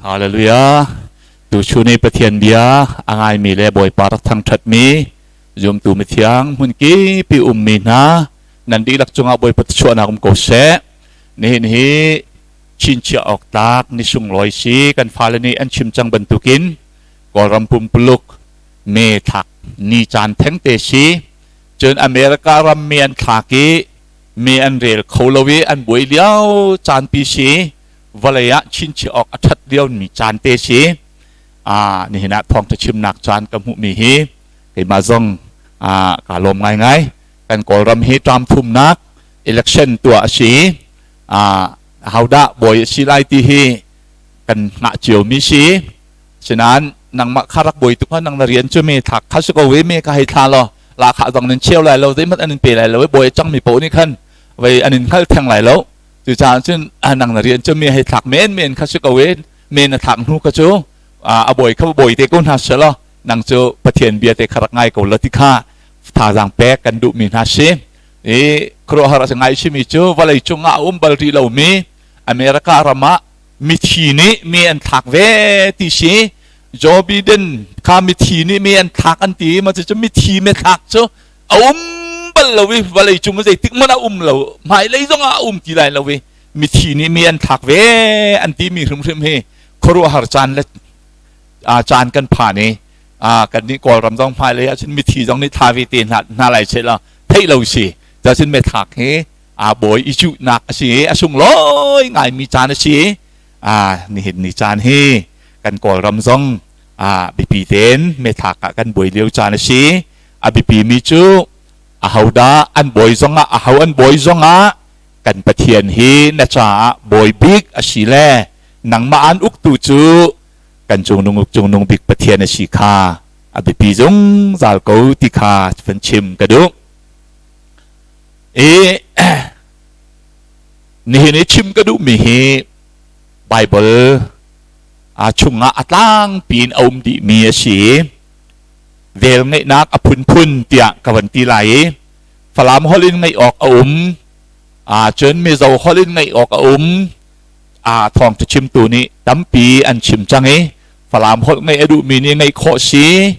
Hallelujah. Tuchun i Pathian bia a ngaimi le Bawipa rak thangṭhatmi zumtu mithiang hmunkipi ummi hna nan dihlak cungah Bawipa thluachuahnak um ko seh. Nihin hi chinchiah awk tlak ni sunglawi si kan fale nih an chim cang bantukin Kawlram pumpuluk me thlak ni caan thengte si. Cun America ram mi an thlak i mi an rel kho lo i an buai lio caan pi si. Vawlei ah chinchiah awk a ṭhat liomi caan te si. Nihin ah thawngṭha chimnak caan ka hmuhmi hi keimah zong kaa lawm ngaingai. Kan Kawlram hi term thumnak election tuah a si. Ahodah bawi a si lai ti hi kan hngah ciomi si. Sinain nangmah kha rak bawi tuk nang na rian cu me thlak kha si ko ve me ka hei thla law lahkhah zong nan cheu lai lo zeihmanh an in pe lai lo i bawi a cangmi paoh nih khan vei an in hngal theng lai lo. Cucaah cun nang na rian cu mi hei thlak menmen kha si ko i men na thlak hnu kha cu a bawi kha bawi te ko hna selaw nang cu Pathian bia te kha rak ngai ko la ti kha thazaang pek kan duhmi hna si. I khuaruahhar a si ngai simi cu vawlei cung ah a um bal rih lomi America ram ah mithi nih mi an thlak ve ti si. Joe Biden kha mithi nih mi an thlak an ti ma cu mithi me thlak cu a um bal lo i vawlei cung zeitik hmanh a um lo, hmailei zong ah a um ti lai lo i mithi nih mi an thlak ve an ti mi hrimhrim hi khuaruahhar caan le caan kan phan i kan nih Kawlram zong hmailei ah cun mithi zong nih thla ve te hna hna lai seh la theih lo si cun me thlak hi a bawi i cuhnak a si i a sunglawi ngaimi caan a si. Nihin ni caan hi kan Kawlram zong biapi tein me thlak ah kan buai lio caan a si. A biapimi cu ahodah an bawi zongah, aho an bawi zongah kan Pathian hi na caah bawi bik a si le nangmah an uktu cu kan cungnung cungnung bik Pathian a si kha a biapi zungzal ko ti kha van chim ka duh. I nihin i chim ka duhmi hi Bible a chungah a tlangpi in a um dihmi a si. Velngeihnak a phunphun tiah ka van ti lai i Falam holh in ngaih awk a um, cun Mizo holh in ngaih awk a um. Thawngṭha chimtu nih tampi an chim cang i Falam holh ngaih a duhmi nih ngaih khawh si,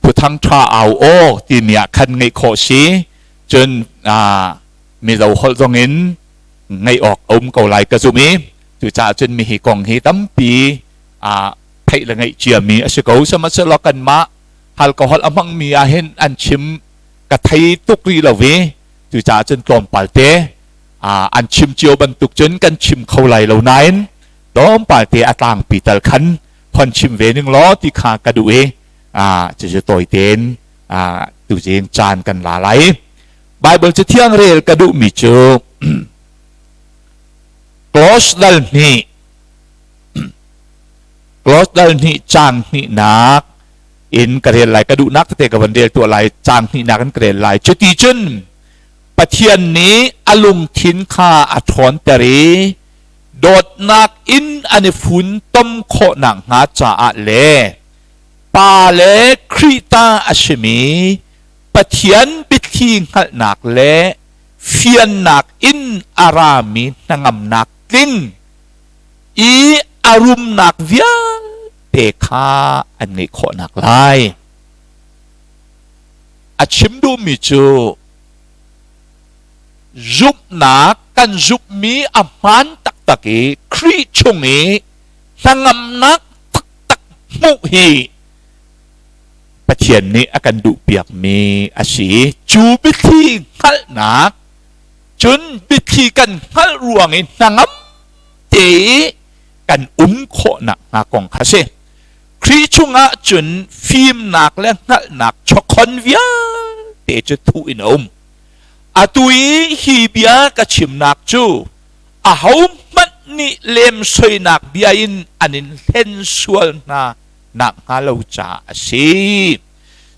Phuthang ṭha au aw timi ah khan ngaih khawh si, cun Mizo holh zong in ngaih awk a um ko lai ka zumh i cucaah cun mihi kong hi tampi theih le ngeih ciami a si ko. Sihmanhsehlaw kanmah alcohol a hmangmi ah hin an chim ka thei tuk rih lo i cucaah cun tlawmpal te an chim cio bantuk cun kan chim kho lai lo nain tlawmpal te a tlangpi tal khan hon chim ve ning law ti kha ka duh i cucu tawi tein tuzing caan kan la lai. Bible Cathiang rel ka duhmi cu Close dal hnih Close dal hnih caang hnihnak in ka rel lai. Ka duhnak tete ka van rel tuah lai. Caang hnihnak in ka rel lai. Cuti cun Pathian nih a lungthin kha a ṭhawnter i dawtnak in an i funtom khawh nakhnga caah le Pa le Khrih ta a simi Pathian biathli hngalhnak le fiannak in a rami hnangamnak tling i a rumnak vialte kha an ngeih khawhnak lai. A chim duhmi cu zumhnak kan zumhmi a hmaan taktak i Khrih chung i hnangamnak taktak hmuh hi Pathian nih a kan duhpiakmi a si. Cu biathli hngalhnak cun biathli kan hngalh ruang i hnangam te i kan um khawhnak hnga kong kha si. Khrih chungah cun fimnak le hngalhnak chawkhon vialte cu thuh in a um. Atu i hi bia ka chimnak cu ahohmanh nih lemsoinak bia in an in hlen sual hna nakhnga lo caah a si.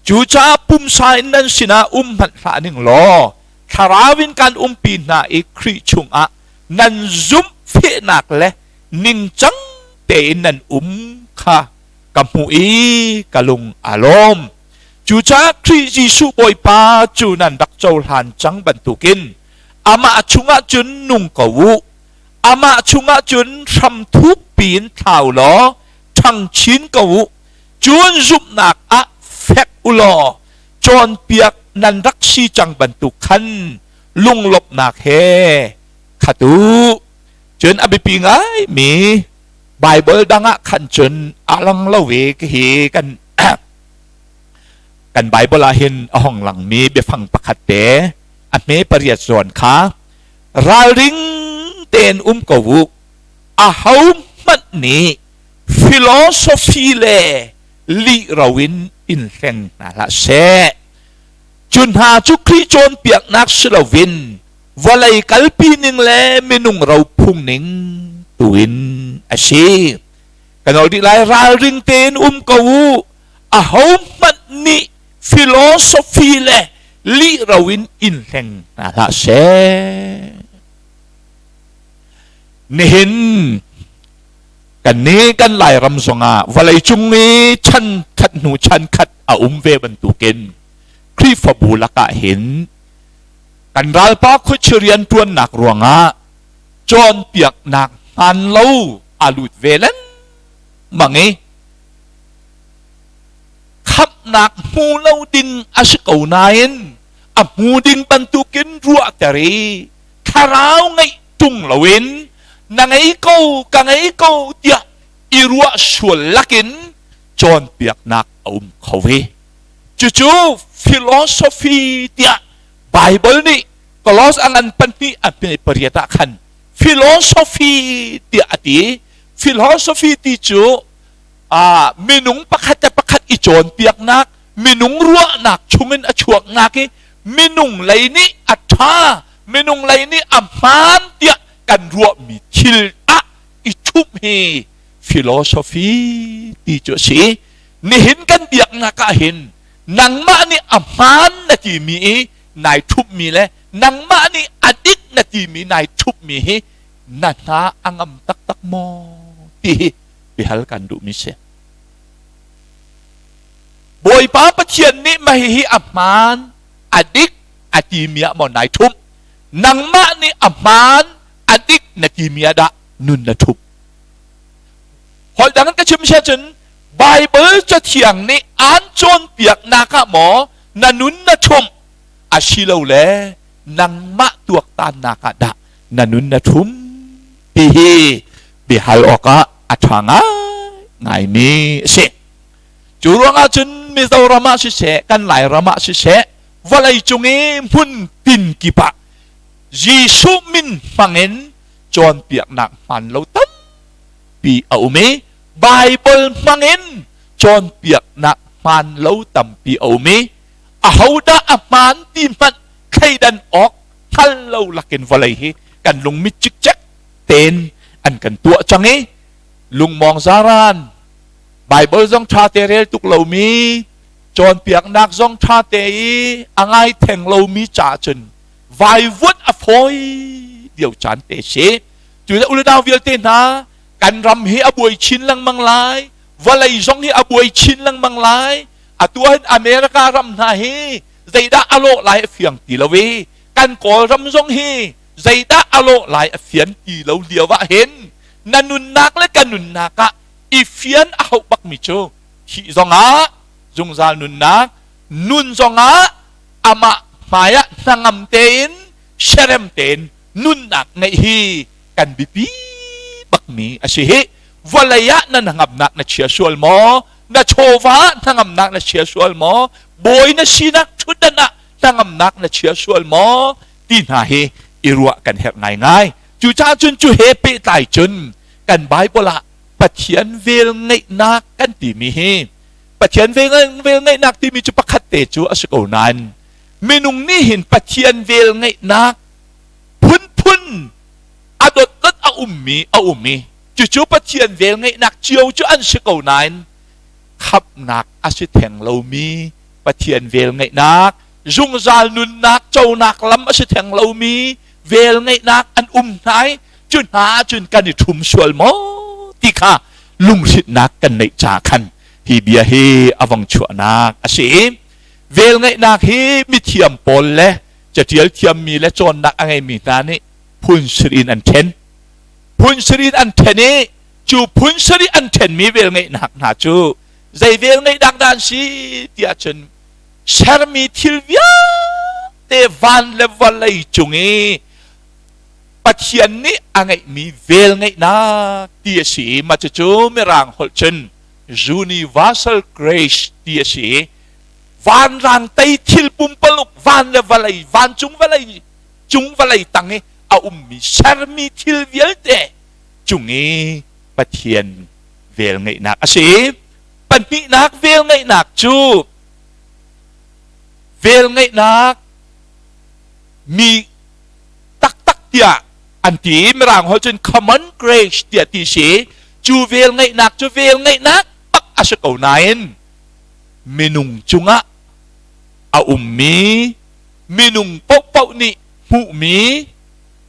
Cucaah pumsa in nan sinah um hmanh hlah ning law thlarau in kan umpi hna i Khrih chungah nan zumhfehnak le ningcang tein nan um kha ka hmuh i ka lung a lawm. Cucaah Khrih Jesuh Bawipa cu nan rak cohlan cang bantukin amah chungah cun nung ko u. Amah chungah cun hram thukpi piin thlau law ṭhang chin ko u. Cun zumhnak ah fek u law cawnpiak nan rak si cang bantuk khan lunglawmhnak he khat u. Cun a biapi ngaimi Baibal dang ah khan cun a lang lo i hi kan kan Baibal ah hin a hong langmi biafang pakhat te a hme pariat zawn kha ralring tein um ko u. Aho hmanh nih philosophy le lih ro in in hleng hna hlah seh. Cu hna cu Khrih cawnpiaknak si loin vawlei kalpi ning le minung ro phung ning tu in a si. Kan ol dih lai ralring tein um ko u. Aho hmanh nih philosophy le lih ro in in hleng hna hlah seh. Nihin kannih kan Lairam zongah vawleicung i chan khat hnu chan khat a um ve bantukin Khrihfabu lakah hin kan ralpa khuachi rianṭuannak ruangah cawnpiaknak hmaan lo a lut ve lengmang i khamhnak hmu lo ding a si ko nain a hmu ding bantukin ruahter i thlarau ngeih ṭung loin na ngei ko ka ngei ko tiah i ruah sual lakin cawnpiaknak a um kho ve. Cucu philosophy tiah Bible nih Kolos a ngan pahnih a hme pariat ah khan philosophy tiah a ti. Philosophy ti cu minung pakhat le pakhat i cawnpiaknak, minung ruahnak chungin a chuaknak i minung lei nih a ṭha, minung lei nih a hmaan tiah kan ruahmi thil ah i ṭhumh hi philosophy ti cu a si. Nihin kan biaknak ah hin nangmah nih a hmaan na timi i nai ṭhumhmi le nangmah nih a dik na timi nai ṭhumhmi hi na hna a ngam taktak maw ti hi biahal kan duhmi si. Bawipa Pathian nih mah hihi a hmaan, a dik a timi ah maw nai ṭhumh? Nangmah nih a hmaan, a dik na timi ah dah nun na ṭhumh? Holh dang in ka chim sia cun Baibal Cathiang nih aan cawnpiaknak ah maw na nun na ṭhumh asilole nangmah tuaktannak ah dah na nun na ṭhum ti hi biahal awkah a ṭha ngaingaimi a si. Cu ruangah cun Mizoram ah siseh, kan Lairam ah siseh, vawleicung i hmun tin kip ah Jesuh min hmangin cawnpiaknak hmaan lo tampi a um i Baibal hmangin cawnpiaknak hmaan lo tampi a um i ahodah a hmaan ti hmanh thleidan awk hngal lo lakin vawlei hi kan lungmit cikcek tein an kan tuah cang i lungmawng zaran Baibal zong ṭha te rel tuk lomi cawnpiaknak zong ṭha te i a ngai theng lomi ca cun vaivuanh a fawi lio caan te si. Cu le unau vialte hna kan ram hi a buai chin lengmang lai, vawlei zong hi a buai chin lengmang lai. Atu ahhin America ram hna hi zeidah a lawh lai a fiang ti lo i kan Kawlram zong hi zeidah a lawh lai a fian ti lo lio ah hin na nunnak le ka nunnak ah i fian a hauh bakmi cu thih zongah zungzal nunnak nun zongah amah hmaiah hnangam tein siarem tein nunnak ngeih hi kan biapi bakmi a si hi. Vawlei ah na hnangamnak na chia sual maw? Na chawva ah hnangamnak na chia sual maw? Bawi na sinak ṭhutdan ah hnangamnak na chia sual maw? Ti hna hi i ruah kan herh ngaingai. Cucaah cun cu he pehtlai cun kan Baibal ah Pathian vel ngeihnak kan timi hi Pathian vel ngeihnak timi cu pakhat te cu a si ko nain minung nih hin Pathian vel ngeihnak phunphun a dotdot a ummi a um i cucu Pathian velngeihnak cio cu an si ko nain khamhnak a si theng lomi Pathian velngeihnak zungzal nunnak conak lam a si theng lomi velngeihnak an um hna i cu hna ahcun kan i ṭhum sual maw ti kha lunghrinhnak kan neih ca khan hi bia hi a vong chuahnak a si. Velngeihnak hi mithiam pawl le caṭial thiammi le cawnnak a ngeimi hna nih phun sarih in an ṭhen. Phun sarih in an ṭhen i Cu phun sarih an ṭhenmi velngeihnak hna cu zei velngeihnak dah an si tiah cun sermi thil vialte van le vawlei cung i Pathian nih a ngeihmi velngeihnak ti a si i mah cucu Mirang holh cun universal grace ti a si i vanrang tei thil pumpaluk van le vawlei vancung vawlei cung vawlei tang i a ummi sermi thil vialte cung i Pathian velngeihnak a si. Pahnihnak velngeihnak cu velngeihnak mi taktak tiah an ti. Mirang holh cun common grace tiah ti si. Cu velngeihnak cu velngeihnak bak a si ko nain minung cungah a ummi minung paohpaoh nih hmuhmi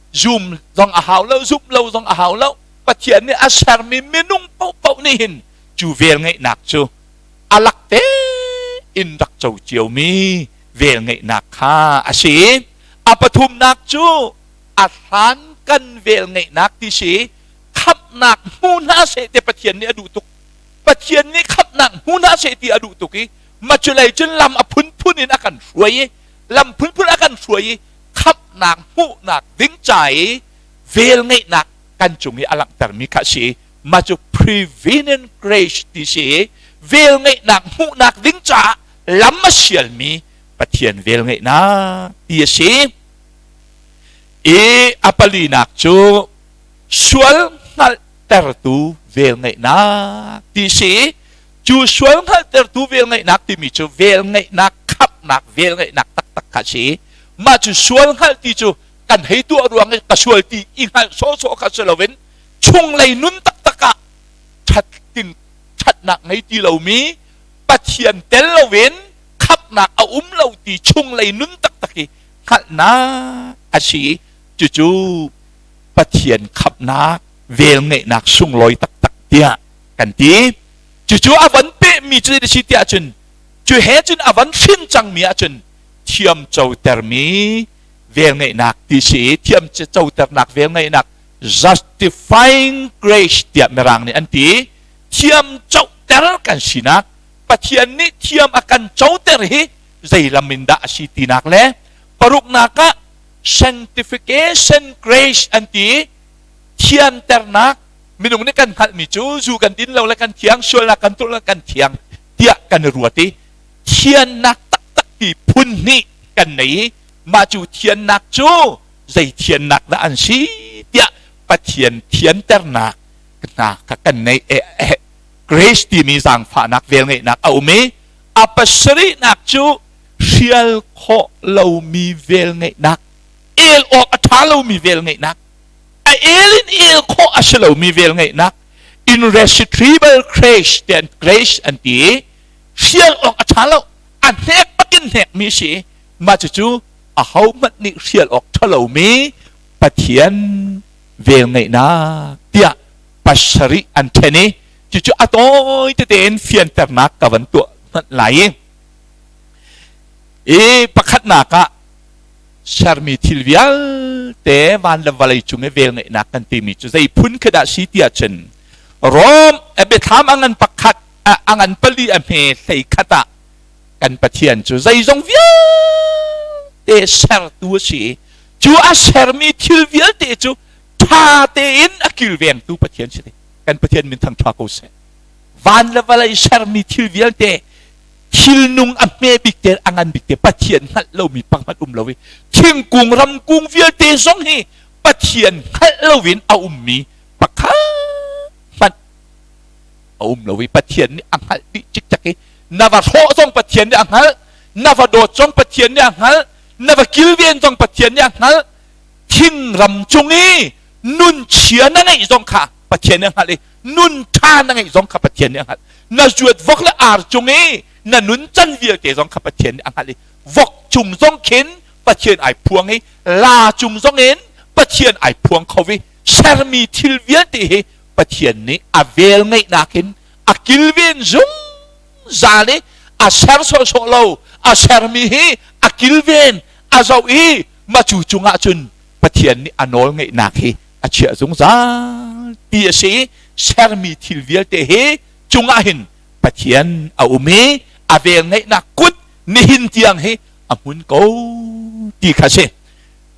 zum zong a hau lo zumh lo zong a hau lo. Pathian nih a sermi minung paohpaoh nih hin cu velngeihnak cu a lak tein rak co ciomi velngeihnak kha a si. A pathumnak cu a hlan kan velngeihnak ti si. Khamhnak hmu hna seh ti Pathian nih a duh tuk. Pathian nih khamhnak hmu hna seh ti a duh tuk i maculei cun lam a phunphun in a kan hruai i lam phunphun a kan hruai i khamhnak hmuhnak ding ca i velngeihnak kan cung i a langhtermi kha a si. Mah cu prevenient grace ti si i velngeihnak hmuhnak ding caah lam a sialmi Pathian velngeihnak ti a si. I a palinak cu sual hngalhtertu velngeihnak ti si. Cu sual hngalhtertu velngeihnak timi cu velngeihnak khamhnak velngeihnak taktak kha a si. Mah cu sual hngalh ti cu kan hei tuah ruang i ka sual ti i hngalh sawhsawh kha si loin chunglei nun taktak ah ṭhatting ṭhatnak ngei ti lomi Pathian tel loin khamhnak a um lo ti chunglei nun taktak hi hngalhnak a si. Cucu Pathian khamhnak velngeihnak sunglawi taktak tiah kan ti. Cucu a van pehmi cu a si tiah cun cu he cun a van hrin cangmi ahcun thiam cotermi velngeihnak ti si. Thiam coternak velngeihnak, justifying grace tiah Mirang nih an ti. Thiam coter kan sinak, Pathian nih thiam a kan coter hi zei lam in dah a si tinak le paruknak ah sanctification grace an ti. Thianternak, minung nih kan hngalhmi cu zu kan din lo le kan thiang, sualnak kan tuah lo kan thiang tiah kan i ruat i thiannak taktak ti phun hnih kan nei i mah cu thiannak cu zei thiannak dah an si tiah Pathian thianternak hna kha kan nei. Grace timi zaangfahnak velngeihnak a um i a pasarihnak cu hrial khawh lomi velngeihnak, el awk a ṭha lomi velngeihnak, a el in el khawh a si lomi velngeihnak, irresistible grace tiah grace an ti i hrial awk a ṭha lo, a hnek bakin hnekmi si. Mah cucu ahohmanh nih hrial awk ṭha lomi Pathian velngeihnak tiah pasarih an ṭhen i cucu a tawi tete in fianternak ka van tuah hmanh lai i i pakhatnak ah sermi thil vialte van le vawlei cung i velngeihnak kan timi cu zei phun khi dah si tiah cun Rom biathlam a ngan pakhat a ngan pali a hme hlei khat ah kan Pathian cu zeizong vialte sertu a si i cu a sermi thil vialte cu ṭha tein a kilvengtu Pathian si. Kan Pathian min thangṭha ko seh. Van le vawlei sermi thil vialte, thilnung a hme bik te a ngan bik te Pathian hngalh lomi pakhat um lo i thingkung ramkung vialte zong hi Pathian hngalh loin a ummi pakhat hmanh a um lo i Pathian nih a hngalh dih cikcek i na va hrawh zong Pathian nih a hngalh, na va dawt zong Pathian nih a hngalh, na va kilven zong Pathian nih a hngalh. Thingram cung i nun chia na ngeih zong kha Pathian nih a hngalh i nun ṭha na ngeih zong kha Pathian nih a hngalh. Na zuat vok le ar cung i na nun can vialte zong kha Pathian nih a hngalh i vok cung zong khin Pathian ai phuang i la cung zong in Pathian ai phuang kho i sermi thil vialte hi Pathian nih a vel ngeihnak in a kilven zungzal i a ser sawhsawh lo, a sermi hi a kilven, a zoh i mah cu cungah cun Pathian nih a nawl ngeihnak hi a chiah zungzal ti a si. Sermi thil vialte hi cungah hin Pathian a um i a velngeihnak kut nihin tiang hi a hmun ko ti kha si.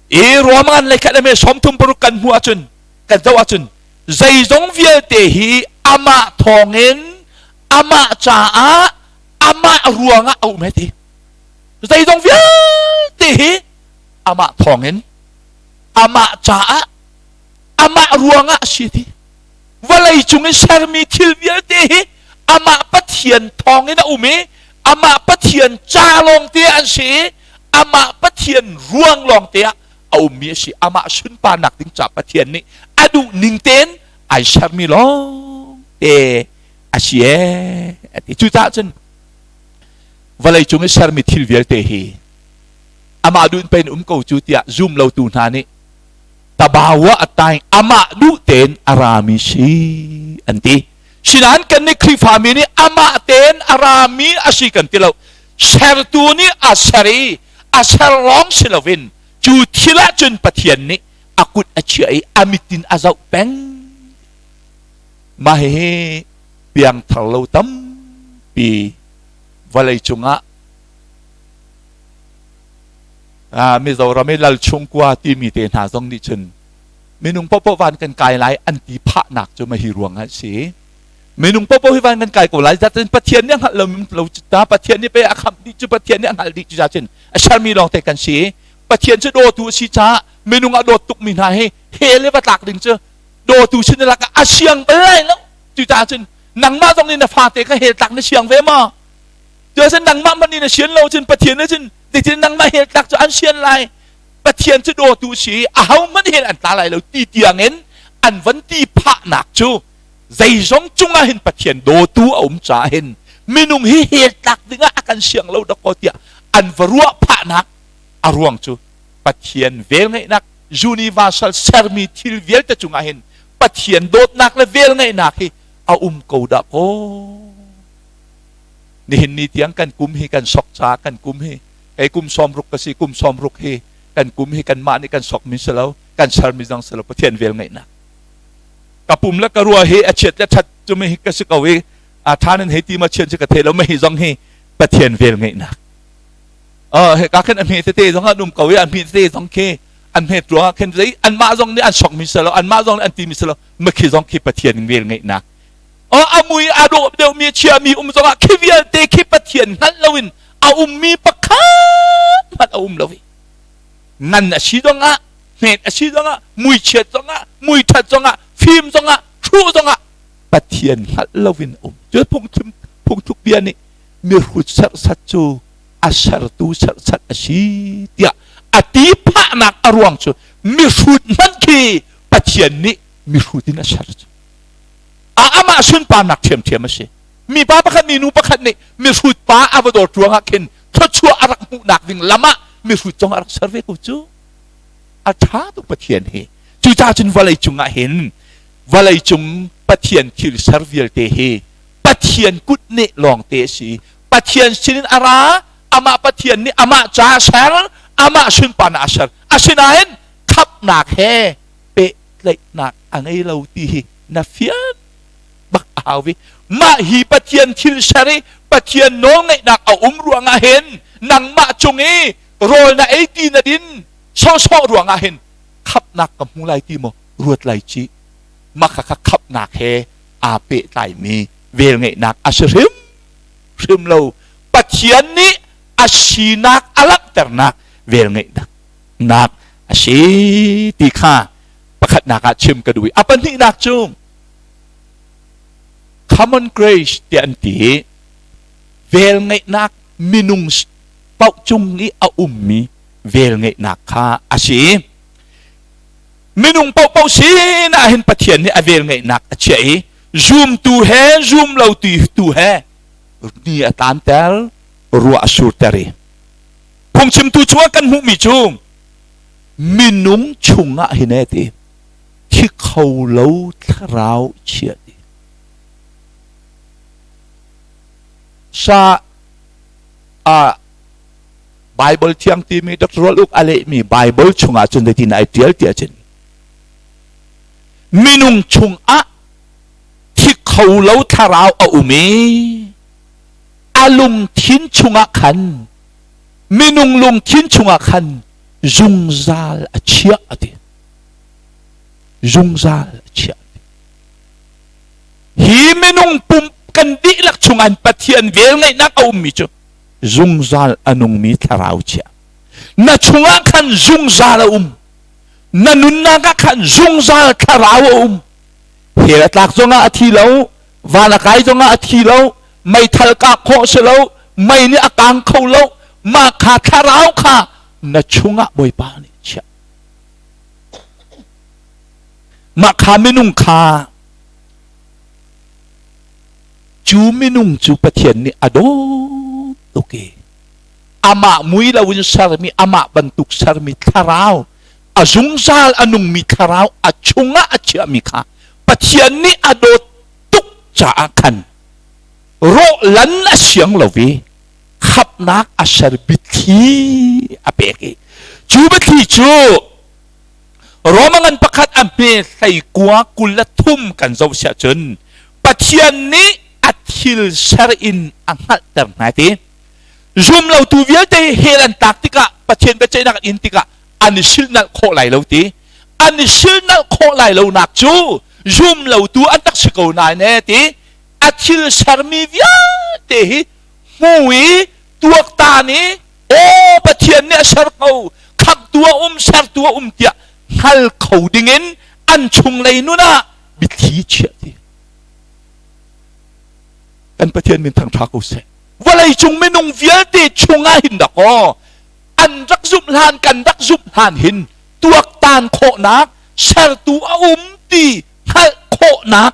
I Roman lei khat ame 36 kan hmuh ahcun, kan zoh ahcun, zeizong vialte hi amah thawngin, amah caah, amah ruangah a um he ti. Zeizong vialte hi amah thawngin, amah caah, amah ruangah a si ti. Vawlei cung i sermi thil vialte hi amah Pathian thawngin a um i amah Pathian ca lawngte an si i amah Pathian ruang lawngte ah a ummi a si. Amah sunparnak ding ca Pathian nih a duh ning tein ai sermi lawngte a si ee a ti. Cucaah cun vawlei cung i sermi thil vialte hi amah duh in pei um ko cu tiah zum lotu hna nih tabawa a tai, amah duh tein a rami si an ti. Sinain kan nih Khrihfami nih amah tein a rami a si kan ti lo. Sertu nih a ser i a ser lawng si loin cu thil ah cun Pathian nih a kut a chiah i a mit in a zoh peng. Mah hihi piangthar lo tampi vawlei cungah Mizoram i Lal chungkua timi te hna zong nih cun minung popo van kan kai lai an ti phahnak cu mahi ruang ah si. Minung popo hi van kan kai ko lai zatin Pathian nih a hngalh lo lo ta, Pathian nih pe a khamh dih cu, Pathian nih a hngalh dih cu cun a sermi lawng te kan si. Pathian cu dawtu a si caah minung a dawt tukmi hna hi hell i va tlak ding cu dawtu sin lakah a siang bal lai lo. Cucaah cun nangmah zong nih na fate kha hell tlak na siang ve maw? Cucaah nangmah hmanh nih na sian lo cun Pathian nih cun zeitin nangmah hell tlak cu an sian lai? Pathian cu dawtu si, ahohmanh hell an tla lai lo ti tiangin an van ti phahnak cu zeizong cungah hin Pathian dawtu a um caah hin minung hi hell tlak dingah a kan siang lo dawkaw tiah an va ruah phahnak a ruang cu Pathian velngeihnak, universal sermi thil vialte cungah hin Pathian dawtnak le velngeihnak hi a um ko dah kaw. Nihin ni tiang kan kum hi kan sok caah kan kum hi, kei kum 60 ka si, kum 60 hi kan kum hi kanmah nih kan sokmi si lo, kan sermi zong si lo, Pathian vel ngeihnak. Ka pum le ka rua hi a chiat le that cu mi ka si ko i a than in hei ti ma chian si ka thei lo, ma hi zong hi Pathian vel ngeihnak. He ka khin a hme tete zong an um ko i a hme tete zong khi an hmet ruangah khin zei anmah zong nih an sokmi si lo, anmah zong nih an timi si lo, ma khi zong khi Pathian vel ngeihnak. A mui a dawh deuhmi chiami um zongah khi vialte khi Pathian hngalh loin a ummi pakhat hmanh a um lo i ngan a si zongah, hmet a si zongah, muichiat zongah, muithat zongah, fim zongah, hruh zongah Pathian hngalh loin a um. Cu phungchim phungthluk bia nih mihrut serhsat cu a sertu serhsat a si tiah a ti phahnak a ruang cu mihrut hmanh khi Pathian nih mihrut in a ser cu amah sunparnak ṭhiamṭhiam a si. Mipa pakhat, minu pakhat nih mihrut pa a va dawt ruangah khin thluachuah a rak hmuhnak ding lam ah mihrut zong a rak ser ve ko cu. A ṭha tuk Pathian hi. Cucaah cun vawlei cungah hin vawlei cung Pathian thil ser vialte hi Pathian kut nih lawngte a si. Pathian sinin a ra, amah Pathian nih amah ca a ser, amah sunparnak a ser. Asinain khamhnak he pehtlaihnak a ngei lo ti hi na fian bak a hau vi. Mah hi Pathian thil ser i Pathian nawlngeihnak a um ruangah hin nangmah cung i rawl na ei, ti na din sawhsawh ruangah hin khamhnak ka hmu lai ti maw ruat lai ci. Mah kha khamhnak he aa pehtlaimi velngeihnak a si hrim hrim lo. Pathian nih a sinak a langhternak velngeihnak nak a si ti kha pakhatnak ah chim ka duh i a pahnihnak cu common grace tiah an ti i velngeihnak, minung paoh cung i a ummi velngeihnak kha a si. Minung paohpaoh sin ah hin Pathian nih a velngeihnak a chiah i zumtu he zum lo tu he ni a tlanter, ruah a surter i phungchimtu chungah kan hmuhmi cu minung chungah hin e ti thi kho lo thlarau chia ti sa a Bible thiang timi Dr. Rual Uk a lehmi Bible chungah cun zeitin ai tial ti ahcun minung chungah. kho lo thlarau a um i a lungthin chungah khan minung lungthin chungah khan zungzal a chiah a ti. Zungzal a chiah. Hi minung pum kan dihlak chungah Pathian velngeihnak a ummi cu zungzal a nungmi thlarau chia. Na chungah khan zungzal a um. Na nunnak ah khan zungzal thlarau a um. Hell a tlak zongah a thi lo, van a kai zongah a thi lo, meithal kah khawh si lo, mei nih a kang kho lo. Mah kha thlarau kha na chungah Bawipa nih chiah. Mah kha minung kha cu minung cu Pathian nih a dawt tuk i amah mui loin sermi amah bantuk sermi thlarau a zungzal a nungmi thlarau a chungah a chiahmi kha Pathian nih a dawt tuk caah khan rawh lan a siang lo i khapnak a ser biathli a pek i cu biathli cu Roma ngan pakhat a hme 19 23 kan zoh siah cun Pathian nih a thil ser in a hngalhter hna ti. Zumlotu vialte hell an tlak tikah Pathian biaceihnak an in tikah an i silhnalh khawh lai lo ti. An i silhnalh khawh lai lonak cu zumlotu an tak si ko nain e ti. A thil sermi vialte hi hmu i tuaktan i Aw Pathian nih a ser ko, khamhtu a um, sertu a um tiah hngal kho dingin an chunglei nun ah biathli chiah ti. Kan Pathian min thangṭha ko seh. Vawlei cung minung vialte chungah hin dak aw an rak zumh hlan kan rak zumh hlan hin tuaktan khawhnak sertu a um ti hngalh khawhnak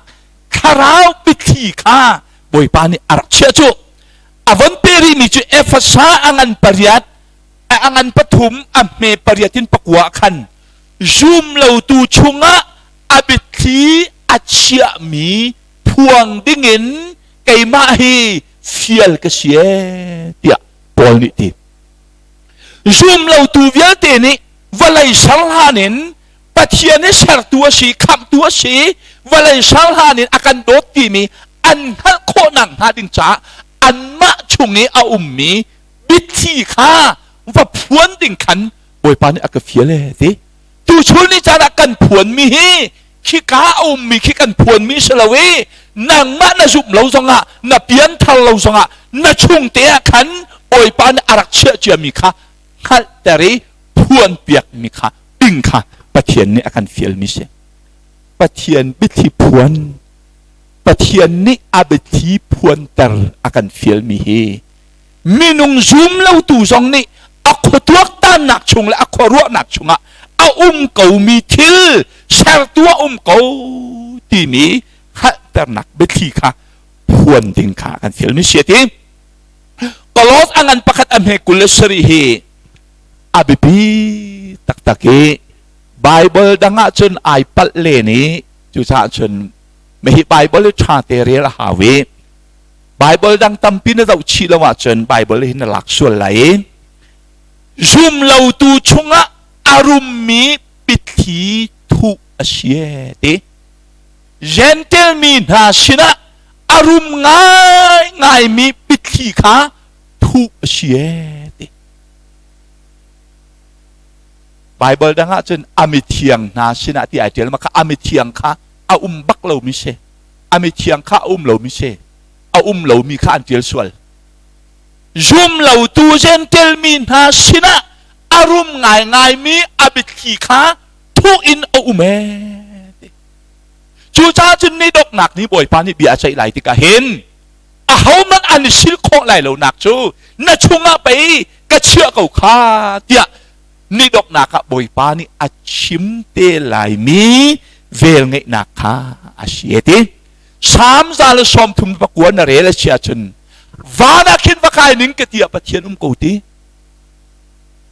thlarau biathli kha Bawipa nih a rak chiah cu. A von pe rihmi cu Efasa a ngan pariat, a ngan pathum, a hme pariat in pakua ah khan zumlotu chungah a biathli a chiahmi phuang dingin keimah hi fial ka si ee tiah Paul nih ti. Zumlotu vialte nih vawlei ser hlan in Pathian i sertu a si, khamhtu a si, vawlei ser hlan in a kan dawt timi an hngalh khawhnak hnga ding caah anmah chung i a ummi biathli kha va phuan ding khan Bawipa nih a ka fial e ti. Tuchun ni caan ah kan phuanmi hi khika a ummi khi kan phuanmi si lo i nangmah na zumh lo zongah na pianthar lo zongah na chung te ah khan Bawipa nih a rak chiah ciami kha hngalhter i phuanpiakmi kha ding kha Pathian nih a kan fialmi si. Pathian biathli phuan Pathian nih a biathli phuanter a kan fialmi hi minung zum lotu zong nih a khuatuaktannak chung le a khuaruahnak chungah a um komi thil sertu a um ko timi hngalhternak biathli kha phuan ding kha kan fialmi si ti. Kolos a ngan pakhat a hme 27 hi a biapi taktak i Bible dang ah cun ai palh len i cucaah cun Hihi Bible hi ṭha te rel a hau i Bible dang tampi na zoh chih lo ahcun Bible hi na lak sual lai i zumlotu chungah a rummi biathli thuh a si e ti. Gentel mi hna sinah a rum ngaingaimi biathli kha thuh a si e ti. Bible dang ahcun a mithiang hna sinah ti ai ṭial ma kha a mithiang kha a um bak lomi si a mithiang kha a um lomi si a um lomi kha an ṭial sual zum lotu Gentel mi hna sinah a rum ngaingaimi a biathli kha thuh in a um ee cucaah cun ni doknak ni Bawipa nih bia a ceih lai tikah hin ahohmanh an i sil khawh lai lonak cu na chungah pei ka chiah ko kha tiah ni donghnak ah Bawipa nih a chim te laimi velngeihnak kha a si e ti. Salm 139 na rel a si ahcun van ah khin va kai ning ka ti ah Pathian um ko ti.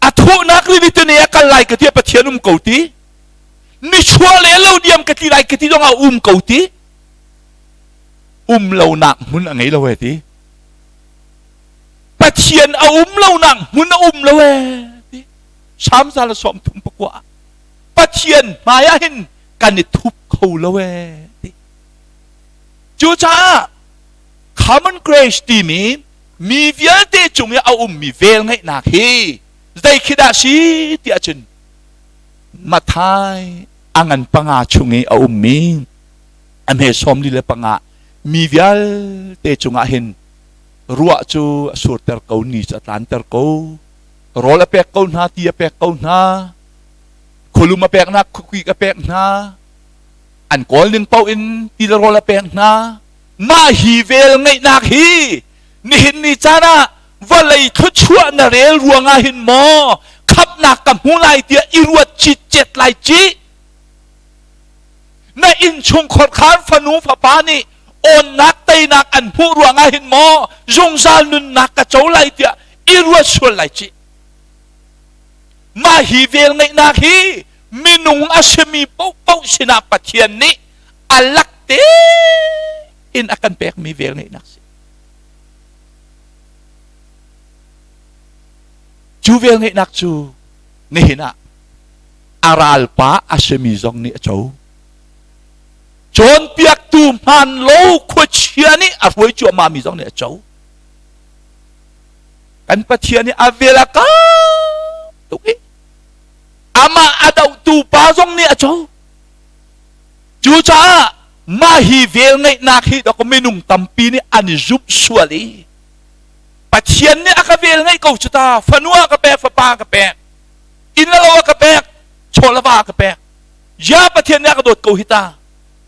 A thuhnak rili tuni a kal lai ka ti ah Pathian um ko ti. Nichuah le lo diam ka ti lai ka ti zong ah um ko ti. Um lonak hmun a ngei lo e ti. Pathian a um lonak hmun a um lo ee ti Salm 139 Pathian hmai ah hin kan i thup kho lo ee ti. Cu. Cucaah common grace timi mi vialte cung i a ummi velngeihnak hi zei khi dah si tiah cun Matthai a ngan panga chung i a ummi a hme 45 mi vialte cungah hin ruah cu a surter ko, ni cu a tlanter ko, rawl a pek ko hna, ti a pek ko hna, khualum a pek hna, khuakik a pek hna, an kawl ning paoh in ti le rawl a pek hna. Mah hi vel ngeihnak hi nihin ni caan ah vawlei thluachuah na rel ruangah hin maw khamhnak ka hmu lai tiah i ruat citcet lai ci. Na innchungkhar khan fanu fapa nih awnnak teinak an hmuh ruangah hin maw zungzal nunnak ka co lai tiah i ruat sual lai ci. Mah hi vel ngeihnak hi minung a simi paohpaoh sinah Pathian nih a lak tein a kan pekmi vel ngeihnak si. Cu vel ngeihnak cu nihin ah a ralpa a simi zong nih a co. Cawnpiaktu hmaan lo khuachia nih a hruai cuahmahmi zong nih a co. Kan Pathian nih a vel a kau tuk i amah a dohtu pa zong nih a co. Cucaah mah hi vel ngeihnak hi dok minung tampi nih an i zumh sual i Pathian nih a ka vel ngeih ko cu ta, fanu a ka pek, fapa a ka pek, inn le lo a ka pek, chaw le va a ka pek. Ya Pathian nih a ka dawt ko hi ta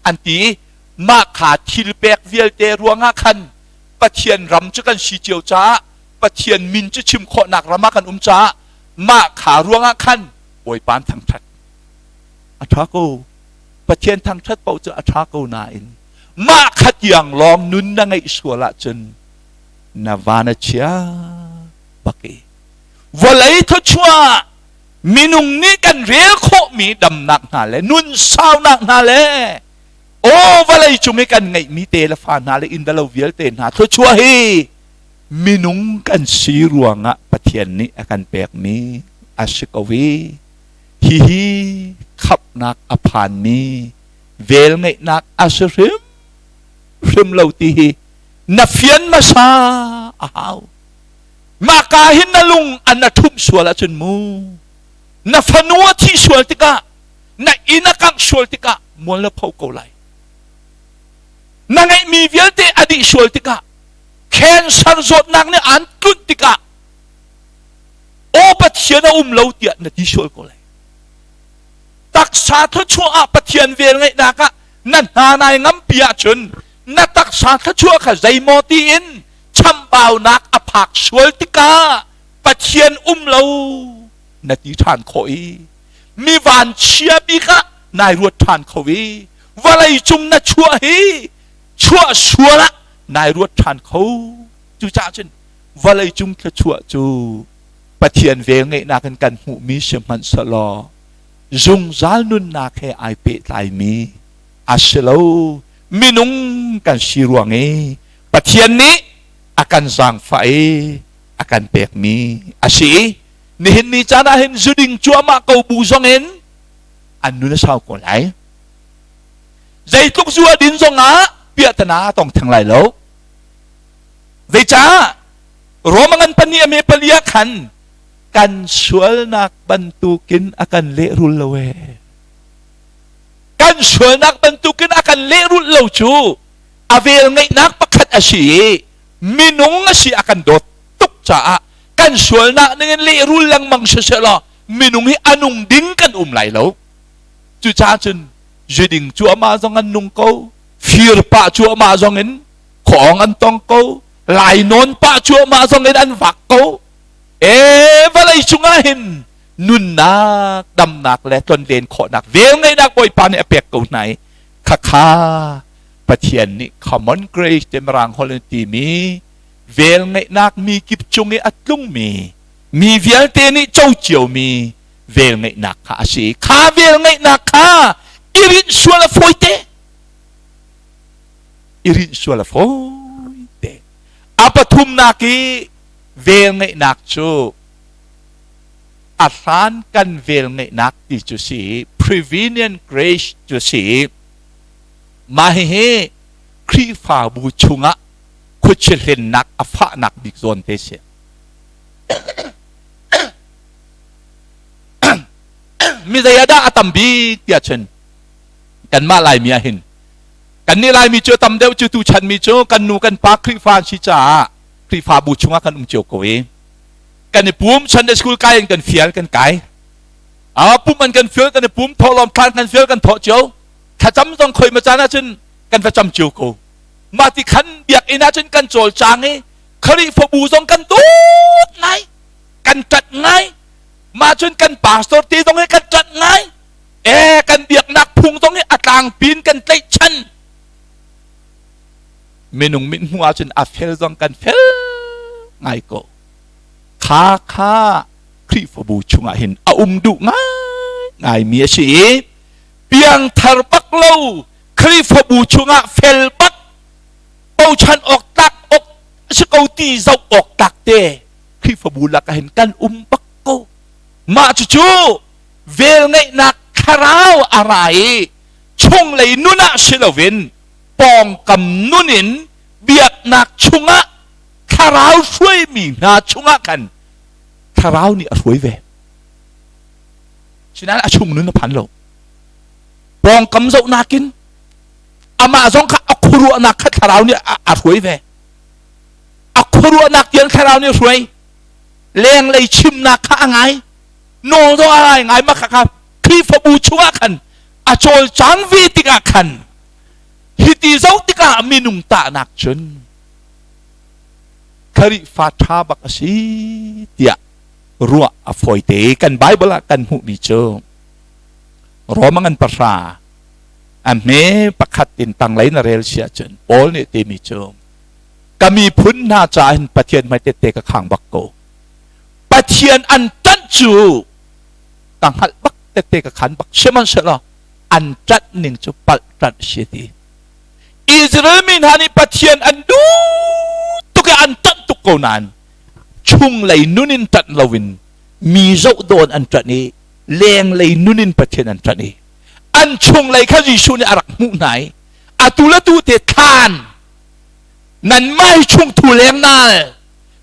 an ti i mah kha thil pek vialte ruangah khan Pathian ram cu kan si cio caah Pathian min cu chim khawhnak ram ah kan um caah mah kha ruangah khan Bawipa an thangṭhat. A ṭha ko. Pathian thangṭhat paoh cu a ṭha ko nain mah kha tiang lawng nun na ngeih sual ahcun na van a chia bak i vawlei thluachuah minung nih kan rel khawhmi damnak hna le nun saunak hna le aw vawlei cung i kan ngeihmi te le fa hna le inn lo vialte hna thluachuah hi minung kan si ruangah Pathian nih a kan pekmi a si ko i hihi khamhnak a phanmi velngeihnak a si hrim hrim lo ti hi na fian hmasa a hau. Mahka hin na lung an na ṭhumh sual ahcun mu na fanu a thih sual tikah, na inn a kangh sual tikah mual na pho ko lai. Na ngeihmi vialte a dih sual tikah, cancer zawtnak nih aan tlunh tikah aw Pathian a um lo tiah na ti sual ko lai. Taksa thluachuah ah Pathian vel ngeihnak ah na hna nai ngampi ahcun na taksa thluachuah kha zeimaw tiin chambaunak a phak sual tikah Pathian um lo na ti ṭhan khawh i mi vanchia bik ah nai ruat ṭhan kho i vawlei cung na chuah hi chuah sual ah nai ruat ṭhan kho. Cucaah cun vawlei cung thluachuah cu Pathian velngeihnak in kan hmuhmi si hmanhsehlaw zungzal nunnak he ai pehtlaimi a si lo. Minung kan si ruang i Pathian nih a kan zaangfah i a kan pekmi a si i nihin ni caan ah hin zuding cuahmah ko bu zong in an nun a sau ko lai. Zeitluk zu a din zong ah piahtana a tong theng lai lo. Zeicah? Roma ngan pahnih a me pali ah khan kan sualnak bantukin a kan lehrul lo ee. Kan sualnak bantukin a kan lehrulh lo cu a vel ngeihnak pakhat a si i minung a si a kan dawt tuk caah kan sualnak ningin lehrul lengmang siseh law minung hi a nung ding kan um lai lo. Cucaah cun zuding cu amah zong an nung ko, fir pah cu amah zong in khuaawng an tong ko, lainawn pah cuahmah zong in an vak ko. E vawlei cungah hin nunnak, damnak le tlonlen khawhnak, velngeihnak Bawipa nih a pek ko hna i khakha Pathian nih common grace te mirang holh in timi velngeihnak mi kip cung i a tlungmi mi vialte nih co ciomi velngeihnak kha a si. Kha velngeihnak kha i rinh sual a fawite. I rinh sual a fawite. A pathumnak i velngeihnak cu a hlan kan velngeihnak ti cu si, prevenient grace cu si. Mah hihi Khrihfabu chungah khuachia hlennak a fahnak bik zawn te si. Mi zei ah dah a tam bik tiah cun kanmah Laimi ah hin kannih Laimi cu tam deuh cu tuchan mi cu kan nu kan pa Khrihfa an si caah Khrihfabu chungah kan um cio ko i kan i pum. Sunday school kai in kan fial kan kai, a pum an kan fial kan i pum, thawhlawm thlan kan fial kan thawh cio, thlacam zong khoi ma caan ahcun kan va cam cio ko. Mah ti khan biakinn ahcun kan cawlcang i Khrihfabu zong kan dawt ngai, kan ṭanh ngai. Mah cun kan pastor te zong hi kan ṭanh ngai e, kan biaknak phung zong hi a tlangpin kan tlaihchan. Minung mit hmuh ahcun a fel zong kan fel ngai ko. Kha kha Khrihfabu chungah hin a um duh ngai ngaimi a si i piangthar bak lo, Khrihfabu chungah fel bak, bochan awk tlak awk a si ko ti zoh awk tlak te Khrihfabu lakah hin kan um bak ko. Mah cucu velngeihnak thlarau a ra i chunglei nun ah si loin pawngkam nun in biaknak chungah thlarau hruaimi hna chungah khan thlarau nih a hruai ve. Sinain a chung nun a phan lo. Pawngkam zohnak in amah zong kha a khuaruahnak kha thlarau nih a hruai ve. A khuaruahnak tiang thlarau nih a hruai. Lenglei chimnak kha a ngai. Nawl zong a ngai ngai mah kha Khrihfabu chungah khan a cawlcang ve tikah khan hiti zoh tikah minung tahnak cun Khrihfa ṭha bak a si tiah ruah a fawite. Kan Bible ah kan hmuhmi cu Roma ngan 9 a hme pakhat in tanglei na rel si ahcun Paul nih timi cu, ka miphun hna caah hin Pathian hmai tette ka khang bak ko, Pathian an ṭanh cu ka hngalh bak, tette ka khan bak, sihmanhsehlaw an ṭanh ning cu palh ṭanh si ti. Israel mi hna nih Pathian an duh tuk i an ṭanh tuk ko nain chunglei nun in ṭanh loin mi zoh dawn an ṭanh i lenglei nun in Pathian an ṭanh i an chunglei kha Jesuh nih a rak hmuh hna i atu le tu te thlan nanmah hi chungthu lengnal,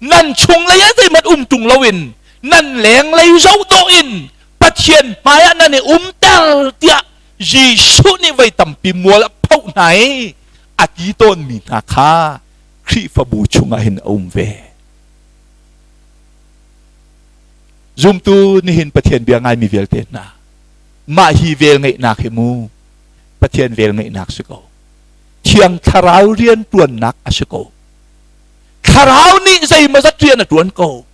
nan chunglei ah zeihmanh um ṭung loin nan lenglei zoh dawh in Pathian hmaiah nan i umter tiah Jesuh nih voi tampi mual a phoh hna i a ti tawnmi hna kha Khrihfabu chungah hin a um ve. Zumtu nihin Pathian bia ngaimi vialte hna, mah hi vel ngeihnak hi mu Pathian vel ngeihnak si ko. Thiang Thlarau rian ṭuannak a si ko. Thlarau nih zeimawzat rian a ṭuan ko.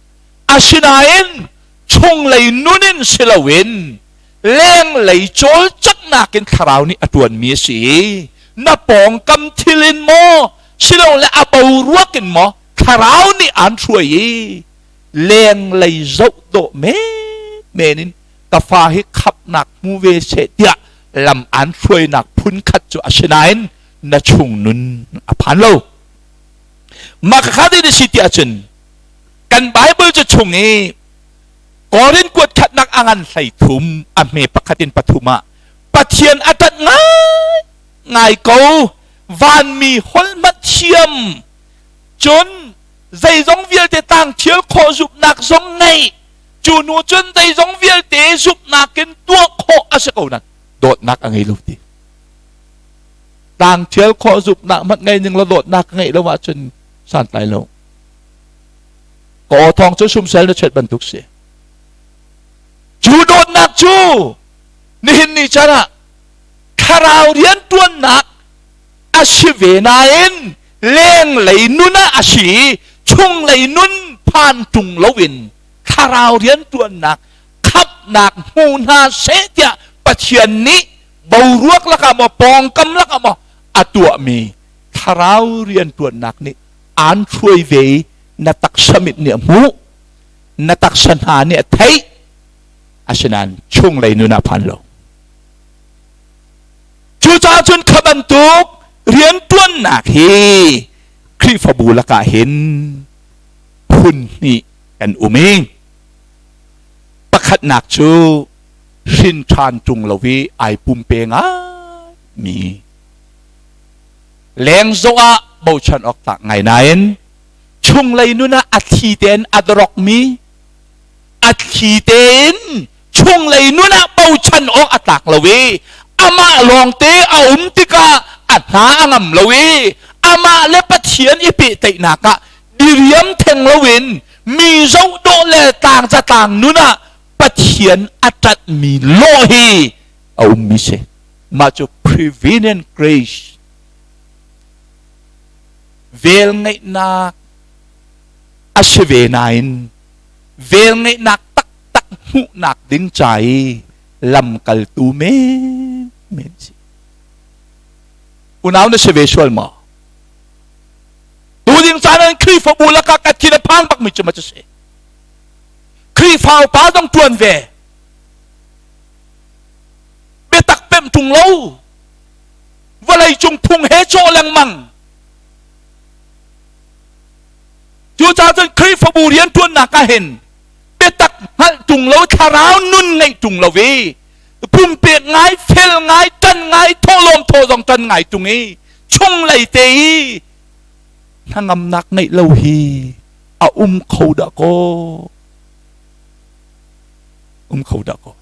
Asinain chunglei nun in si loin lenglei cawlcanghnak in thlarau nih a ṭuanmi a si i na pawngkam thil in maw silole a boruak in maw thlarau nih aan hruai i lenglei zoh dawh menmen in ka fa hi khapnak hmu ve seh tiah lam aan hruainak phun khat cu a si nain na chung nun a phan lo. Mah kha kha si ti ahcun kan Bible cu chung i Korin kuat khatnak a ngan 13 a hme pakhat in pathum ah Pathian a ṭanh ngai ngai ko, vanmi holh hmanh thiam cun zeizong vialte tang thial khawh zumhnak zong ngei, cu hnu cun zeizong vialte zumhnak in tuah khawh a si ko nan dawtnak a ngei lo ti. Tang thial khawh zumhnak hmanh ngei ning lo dawtnak ngeih lo ahcun santlai lo. Ka aw thawng cu sumsel na chet bantuk si. Cu dawtnak cu nihin ni chan ah thlarau riantuannak a si ve nain lenglei nun ah a si i chunglei nun phan ṭung loin thlarau riantuannak khamhnak hmu hna seh tiah Pathian nih boruak lakah maw pawngkam lakah maw a tuahmi thlarau riantuannak nih aan hruai ve i na taksa mit nih a hmuh, na taksa hna nih a theih, asinain chunglei nun ah phan lo. Cucaah cun kha bantuk riantuannak hi Khrihfabu lakah hin phun hnih kan um i pakhatnak cu hrin ṭhan ṭung lo i ai pumpe ngaimi. Leng zoh ah bochan awk tlak ngai nain chunglei nun ah a thli tein a drokmi, a thli tein chunglei nun ah bochan awk a tlak lo i amah lawngte a um tikah a hna a ngam lo i amah le Pathian i pehtlaihnak ah diriam theng loin mi zoh dawh le tlangza tlang nun ah Pathian a ṭanhmi lawh hi a ummi si. Mah cu prevenient grace, velngeihnak a si ve nain velngeihnak taktak hmuhnak ding ca i lamkaltu menmen si. Unau na si ve sual maw? Tu ding caan an Khrihfabu lakah ka thin a phang bakmi cu ma cu si. Khrihfa upa zong ṭuan ve. Biatak pemh ṭung lo. Vawlei cung phung he cawh lengmang. Cucaah cun Khrihfabu rianṭuannak ah hin biatak hngalh ṭung lo, thlarau nun ngeih ṭung lo i pumpek ngai, fel ngai, ṭan ngai, thawhlawm thaw zong ṭan ngai ṭung i chunglei te i hnangamnak ngeih lo hi a um kho dah kaw, um kho dah kaw.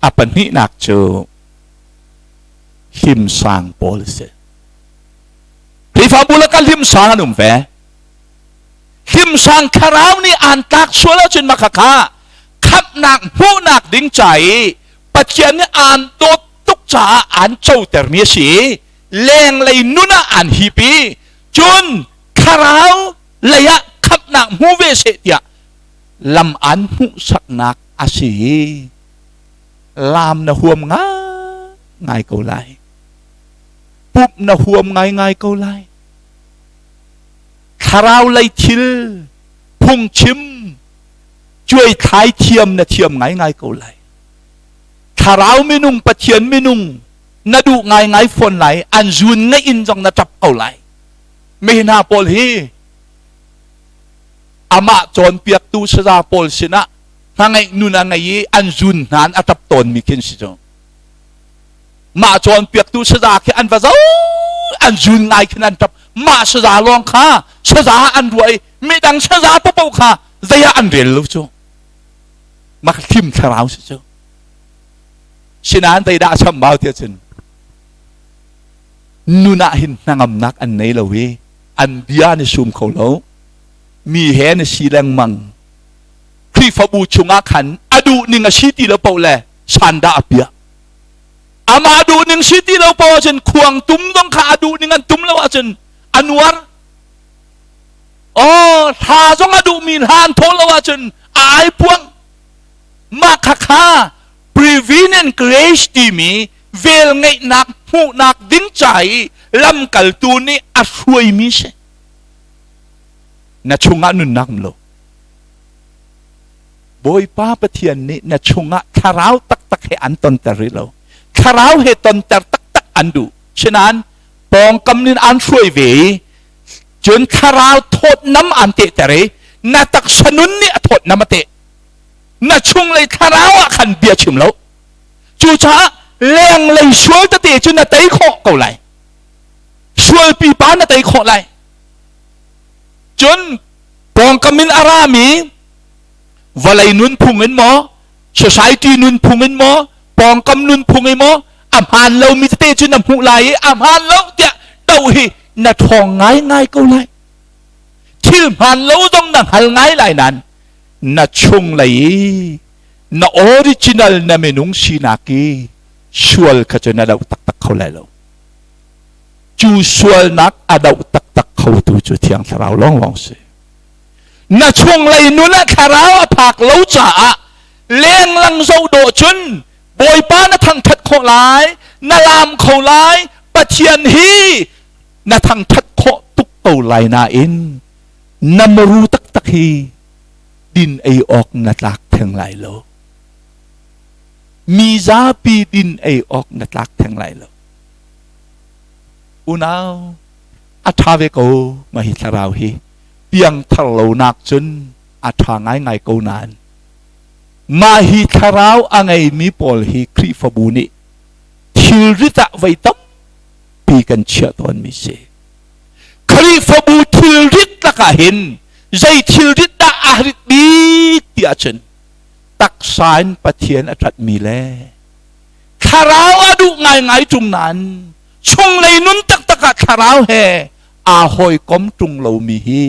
A pahnihnak cu hlimsang pawl a si. Khrihfabu lakah hlimsang an um ve. Hlimsang thlarau nih aan tlak sual ahcun mah khakha khamhnak hmuhnak ding ca i Pathian nih aan dawt tuk caah aan cotermi a si i lenglei nun ah aan hip i cun thlarau lei ah khamhnak hmu ve seh tiah lam aan hmuhsaknak a si i lam na huam ngai ko lai. Pumh na huam ngaingai ko lai. Thlarau lei thil phungchim cuaithlai thiam na thiam ngaingai ko lai. Thlarau minung, Pathian minung na duh ngaingai fawn lai. An zun ngaih in zong na ṭap ko lai. Mi hna pawl hi amah cawnpiaktu saza pawl sinah hnangeih nun a ngei i an zun hna a ṭap tawnmi khin si cu. Mah cawnpiaktu saza khi an va zo, an zun ngai khin an ṭap. Mah saza lawng kha saza an ruah i midang saza paohpaoh kha zei ah an rel lo cu. Mah hlim thlarau si cu. Sinain zeidah a chambau tiah cun nun ah hin hnangamnak an nei lo i an bia an i sum kho lo. Mi he an i si lengmang. Khrihfabu chungah khan a duh ning a si ti lo paoh le sandah a piah. Amah duh ning si ti lo paoh ahcun khuang tum zong kha a duh ning an tum lo ahcun a nuar. Oh, hla zong a duhmi hla an thawh lo ahcun a ai puang. Mah khakha prevenient grace timi velngeihnak hmuhnak ding ca i lamkaltu nih a hruaimi si. Na chungah nunnak um lo. Bawipa Pathian nih na chungah thlarau taktak he an tonter rih lo. Thlarau he tonter taktak an duh. Sinain pawngkam nin an hruai ve i cun thlarau thawtnam an tehter i na taksa nun nih a thawtnam a teh. Na chunglei thlarau ah khan bia chim lo. Cucaah lenglei sual tete cu na tei khawh ko lai. Sual pipa na tei khawh lai. Cun pawngkam in a rami vawlei nunphung in maw, society nunphung in maw, pawngkam nunphung in maw, a hmaan lomi tete cu na hmuh lai i a hmaan lo tiah doh hi na ṭhawng ngaingai ko lai. Thil hmaan lo zong na hngal ngai lai nain na chunglei i na original na minung sinak i sual kha cu na doh taktak kho lai lo. Cu sualnak a doh taktak khotu cu Thiang Thlarau lawnglawng si. Na chunglei nun ah thlarau a phak lo caah lenglang zoh dawh cun Bawipa na thangṭhat khawh lai, na laam kho lai, Pathian hi na thangṭhat khawh tuk ko lai nain na maru taktak hi din ei awk na tlak theng lai lo. Mi zapi din ei awk na tlak theng lai lo. Unau, a ṭha ve ko mah hi thlarau hi. Piangthar lonak cun a ṭha ngaingai ko nain mah hi thlarau a ngeimi pawl hi Khrihfabu nih thilrit ah voi tampi biapi kan chiah tawnmi si. Khrihfabu thilrit lakah hin zei thilrit dah aa rit bik ti ahcun taksa in Pathian a ṭhatmi le thlarau a duh ngaingai ṭung nain chunglei nun taktak ah thlarau he aa hawikom ṭung lomi hi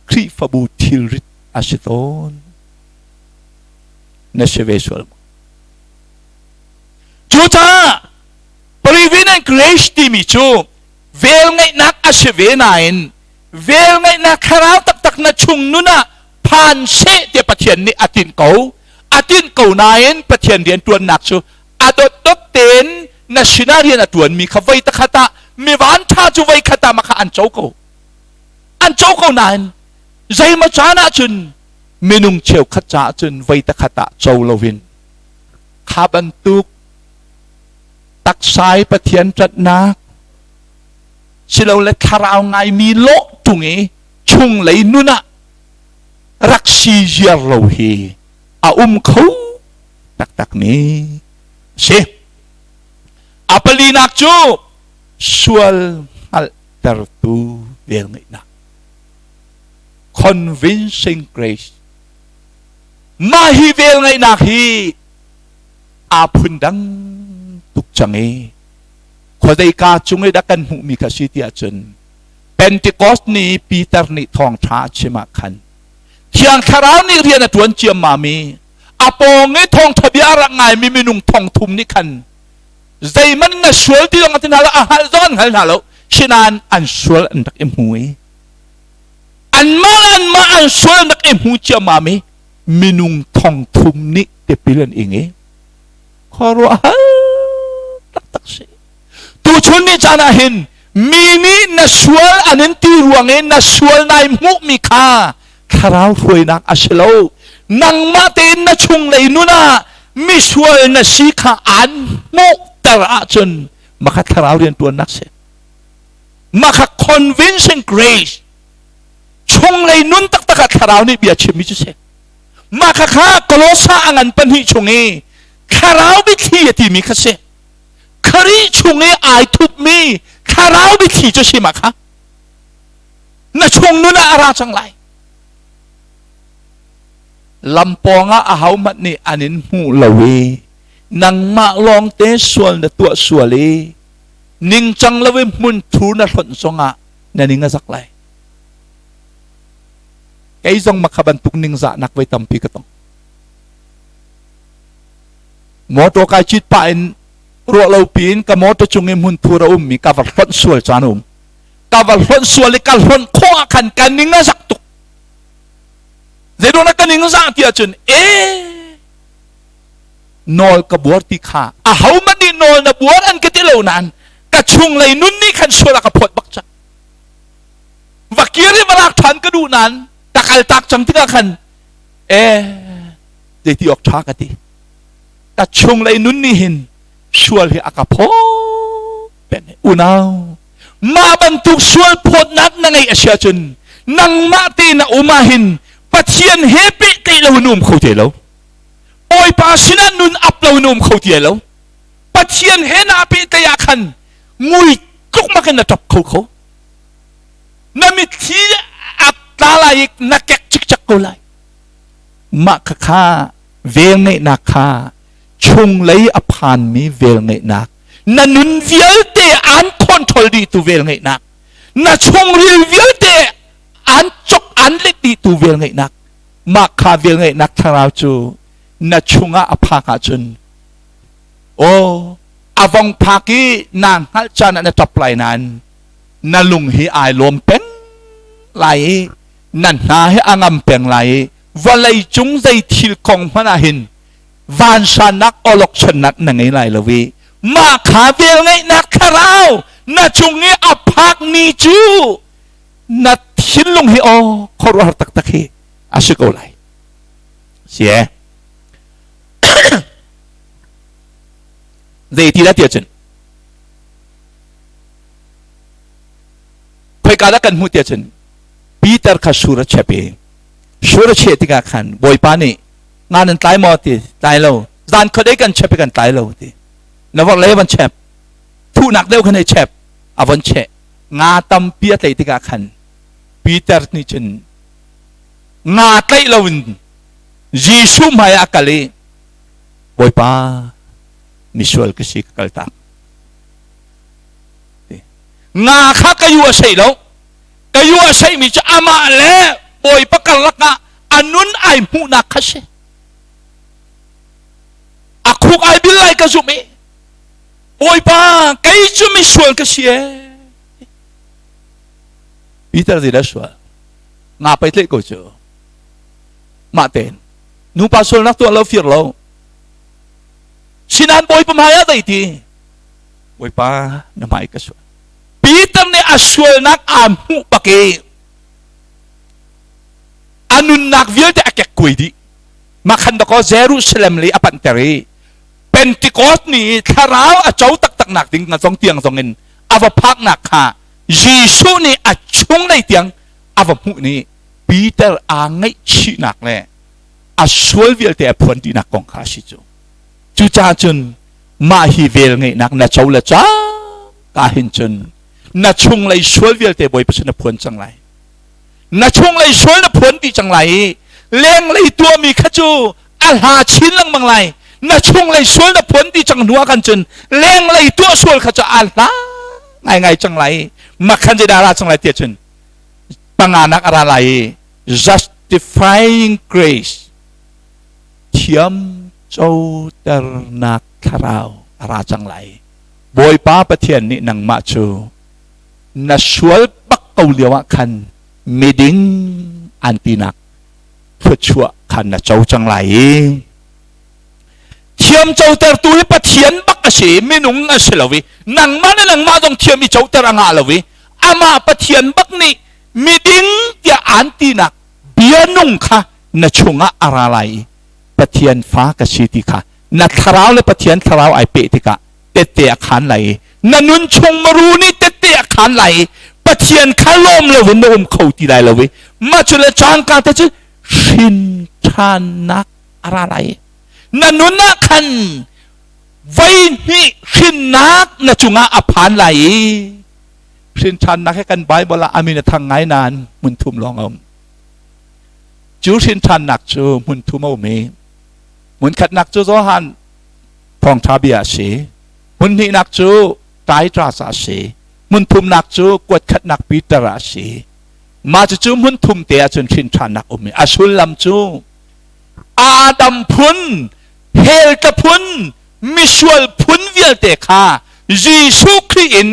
Khrihfabu thilrit a si tawn. Na si ve sual maw? Cucaah prevenient grace timi cu velngeihnak a si ve nain velngeihnak thlarau taktak na chung nun ah phan seh tiah Pathian nih a tinh ko. A tinh ko nain Pathian rian ṭuannak cu a dotdot tein na sinah rian a ṭuanmi kha voi takhat ah mi vanṭha cu voi khat ah mah kha an co ko. An co ko nain zeimaw caan ahcun minung cheukhat caah cun voi takhat ah co loin kha bantuk taksai Pathian ṭanhnak silole thlarau ngaimi lawh ṭung i chunglei nun ah rak si ziar lo hi a um kho taktakmi a si. A palinak cu sual hngalhtertu velngeihnak convincing grace. Mah hi velngeihnak hi aa phundang tuk cang i khuazeika cung i dah kan hmuhmi kha si tiah cun Pentecost ni Peter nih thawngṭha a chim ah khan Thiang Thlarau nih rian a ṭuan ciammam i a pawng i thawngṭha bia a rak ngaimi minung thong thum nih khan zeihmanh na sual ti zong an ti hna lo, a hngalh zong an hngal hna lo, sinain an sual an rak i hmu i anmah le anmah an sual an rak i hmu ciammam i minung thong thum nih tipil an ing i khuaruahhar taktak si. Tuchun ni caan ah hin mi nih na sual an in ti ruang i na sual nai hmuhmi kha thlarau hruainak a si lo. Nangmah tein na chunglei nun ah misual na si kha aan hmuhter ahcun mah kha thlarau rianṭuannak si. Mah kha convincing grace chunglei nun taktak ah thlarau nih bia chimmi cu si. Mah kha kha Kolosa a ngan pahnih chung i thlarau biathli a timi kha si. Khrih chung i ai thupmi thlarau biathli cu si mah kha. Na chung nun ah a ra cang lai. Lam pawng ah ahohmanh nih an in hmu lo i nangmah lawngte sual na tuah sual i ningcang lo i hmun thu na hlonh zongah na ning a zak lai. Kei zong makha bantuk ningzahnak voi tampi ka tong. Motor kai cit pah in ruah lo piin ka motor cung i hmunthur a ummi ka va hlonh sual caan a um. Ka va hlonh sual i ka hlonh khawh ah khan ka ning a zak tuk. Zeiruang ka ning a zah ti ahcun e nawl ka buar ti kha ahohmanh nih nawl na buar an ka ti lo nain ka chunglei nun nih khan sual a ka phawt bak cang. Va kir i va lak ṭhan ka duh nain ka kaltak cang tikah khan e zeiti awk ṭha ka ti. Ka chunglei nun nih hin sual hi a ka phaw peng. Unau, mah bantuk sual phawtnak na ngeih a si ahcun nangmah te na um ah hin Pathian he pehtlaih lo in um kho te lo. Bawipa sinah nun ap lo in um kho ti lo. Pathian he naa pehtlaih ah khan ngui tluk mak in na ṭap kho kho. Na mitthli a tla lai i na kek cikcek ko lai. Mah khakha velngeihnak kha chunglei a phanmi velngeihnak na nun vialte aan control dihtu velngeihnak na chungril vialte aan cok aan let dihtu velngeihnak mah kha velngeihnak thlarau cu na chungah a phak ahcun aw a vong phak i naa hngalh caan ah na ṭap lai nain na lung hi ai lawm peng lai i na hna hi a ngam peng lai i vawlei cung zei thil kong hmanh ah hin vansannak awlokchonnak na ngei lai lo i mah kha velngeihnak thlarau na cung i a phak ni cu na thinlung hi aw khuaruahhar taktak hi a si ko lai si e zei ti dah tiah cun khoika dah kan hmuh tiah cun Peter kha sur a chep i sur a cheh tikah khan Bawipa nih nga nan tlai maw ti tlai lo zan khuadei kan chep i kan tlai lo ti na vorh lei van chep thuhnak deuh khan hei chep. A von cheh. Nga tampi a tlaih tikah khan Peter nih cun nga tlaih loin Jesuh hmai ah a kal i Bawipa misual ka si ka kaltak. Nga kha ka yu a sei lo. Ka yu a seimi cu amah le Bawipa karlak ah a nun ai hmuhnak kha si. A khuk ai bil lai ka zumh i Bawipa kei cu misual ka si ee. Peter zeidah sual? Nga pei tlaih ko cu. Mah tein nupa sualnak tuah lo fir lo. Sinan Bawipa hmai ah dei ti. Bawipa na hmai ka sual. Peter nih a sualnak aa hmuh bak i a nunnak vialte a kekkuai dih. Mah khan dakaw Jerusalem lei a panhter i Pentecost ni i thlarau a co taktak nak ding na zong tiang zong in a va phaknak kha Jesuh nih a chunglei tiang a va hmuh ni Peter aa ngaihchihnak le a sual vialte a phuan dihnak kong kha a si cu. Cucaah cun mah hi vel ngeihnak na co le cangka hin cun na chunglei sual vialte Bawipa sin na phuan cang lai. Na chunglei sual na phuan dih cang lai i lenglei tuahmi kha cu a hla chin lengmang lai. Na chunglei sual na phuan dih cang hnu ah khan cun lenglei tuah sual kha cu a hla ngaingai cang lai i makhan zeidah a ra cang lai tiah cun panganak a ra lai i justifying grace thiam coternak thlarau a ra cang lai. Bawipa Pathian nih nangmah cu na sual bak ko lio ah khan miding an tinak thluachuah khan na co cang lai i thiam cotertu hi Pathian bak a si minung a si lo i nangmah le nangmah zong thiam i coter a ngah lo i amah Pathian bak nih miding tiah an tinak bia nung kha na chungah a ra lai i Pathian fa ka si ti kha na thlarau le Pathian thlarau ai peh tikah tette a khaan lai i na nun chung maru nih tette a khaan lai i Pathian kha lawm lo in na um kho ti lai lo i mah cu le cangka te cu hrin ṭhannak a ra lai na nun ah khan voi hnih hrinnak na cungah a phan lai i hrin ṭhannak he kan Bible ah amin a thang ngai nain hmun thum lawng a um Cu hrinṭhannak cu hmun thum a um i hmunkhatnak cu Johan thawngṭha bia a si. Hmun hnihnak cu Titus ah a si. Hmun thumnak cu kuatkhatnak Peter ah a si. Mah cucu hmun thum te ahcun hrinṭhannak um i a sullam cu Adam phun, hell tla phun, misual phun vialte kha Jesuh Khrih in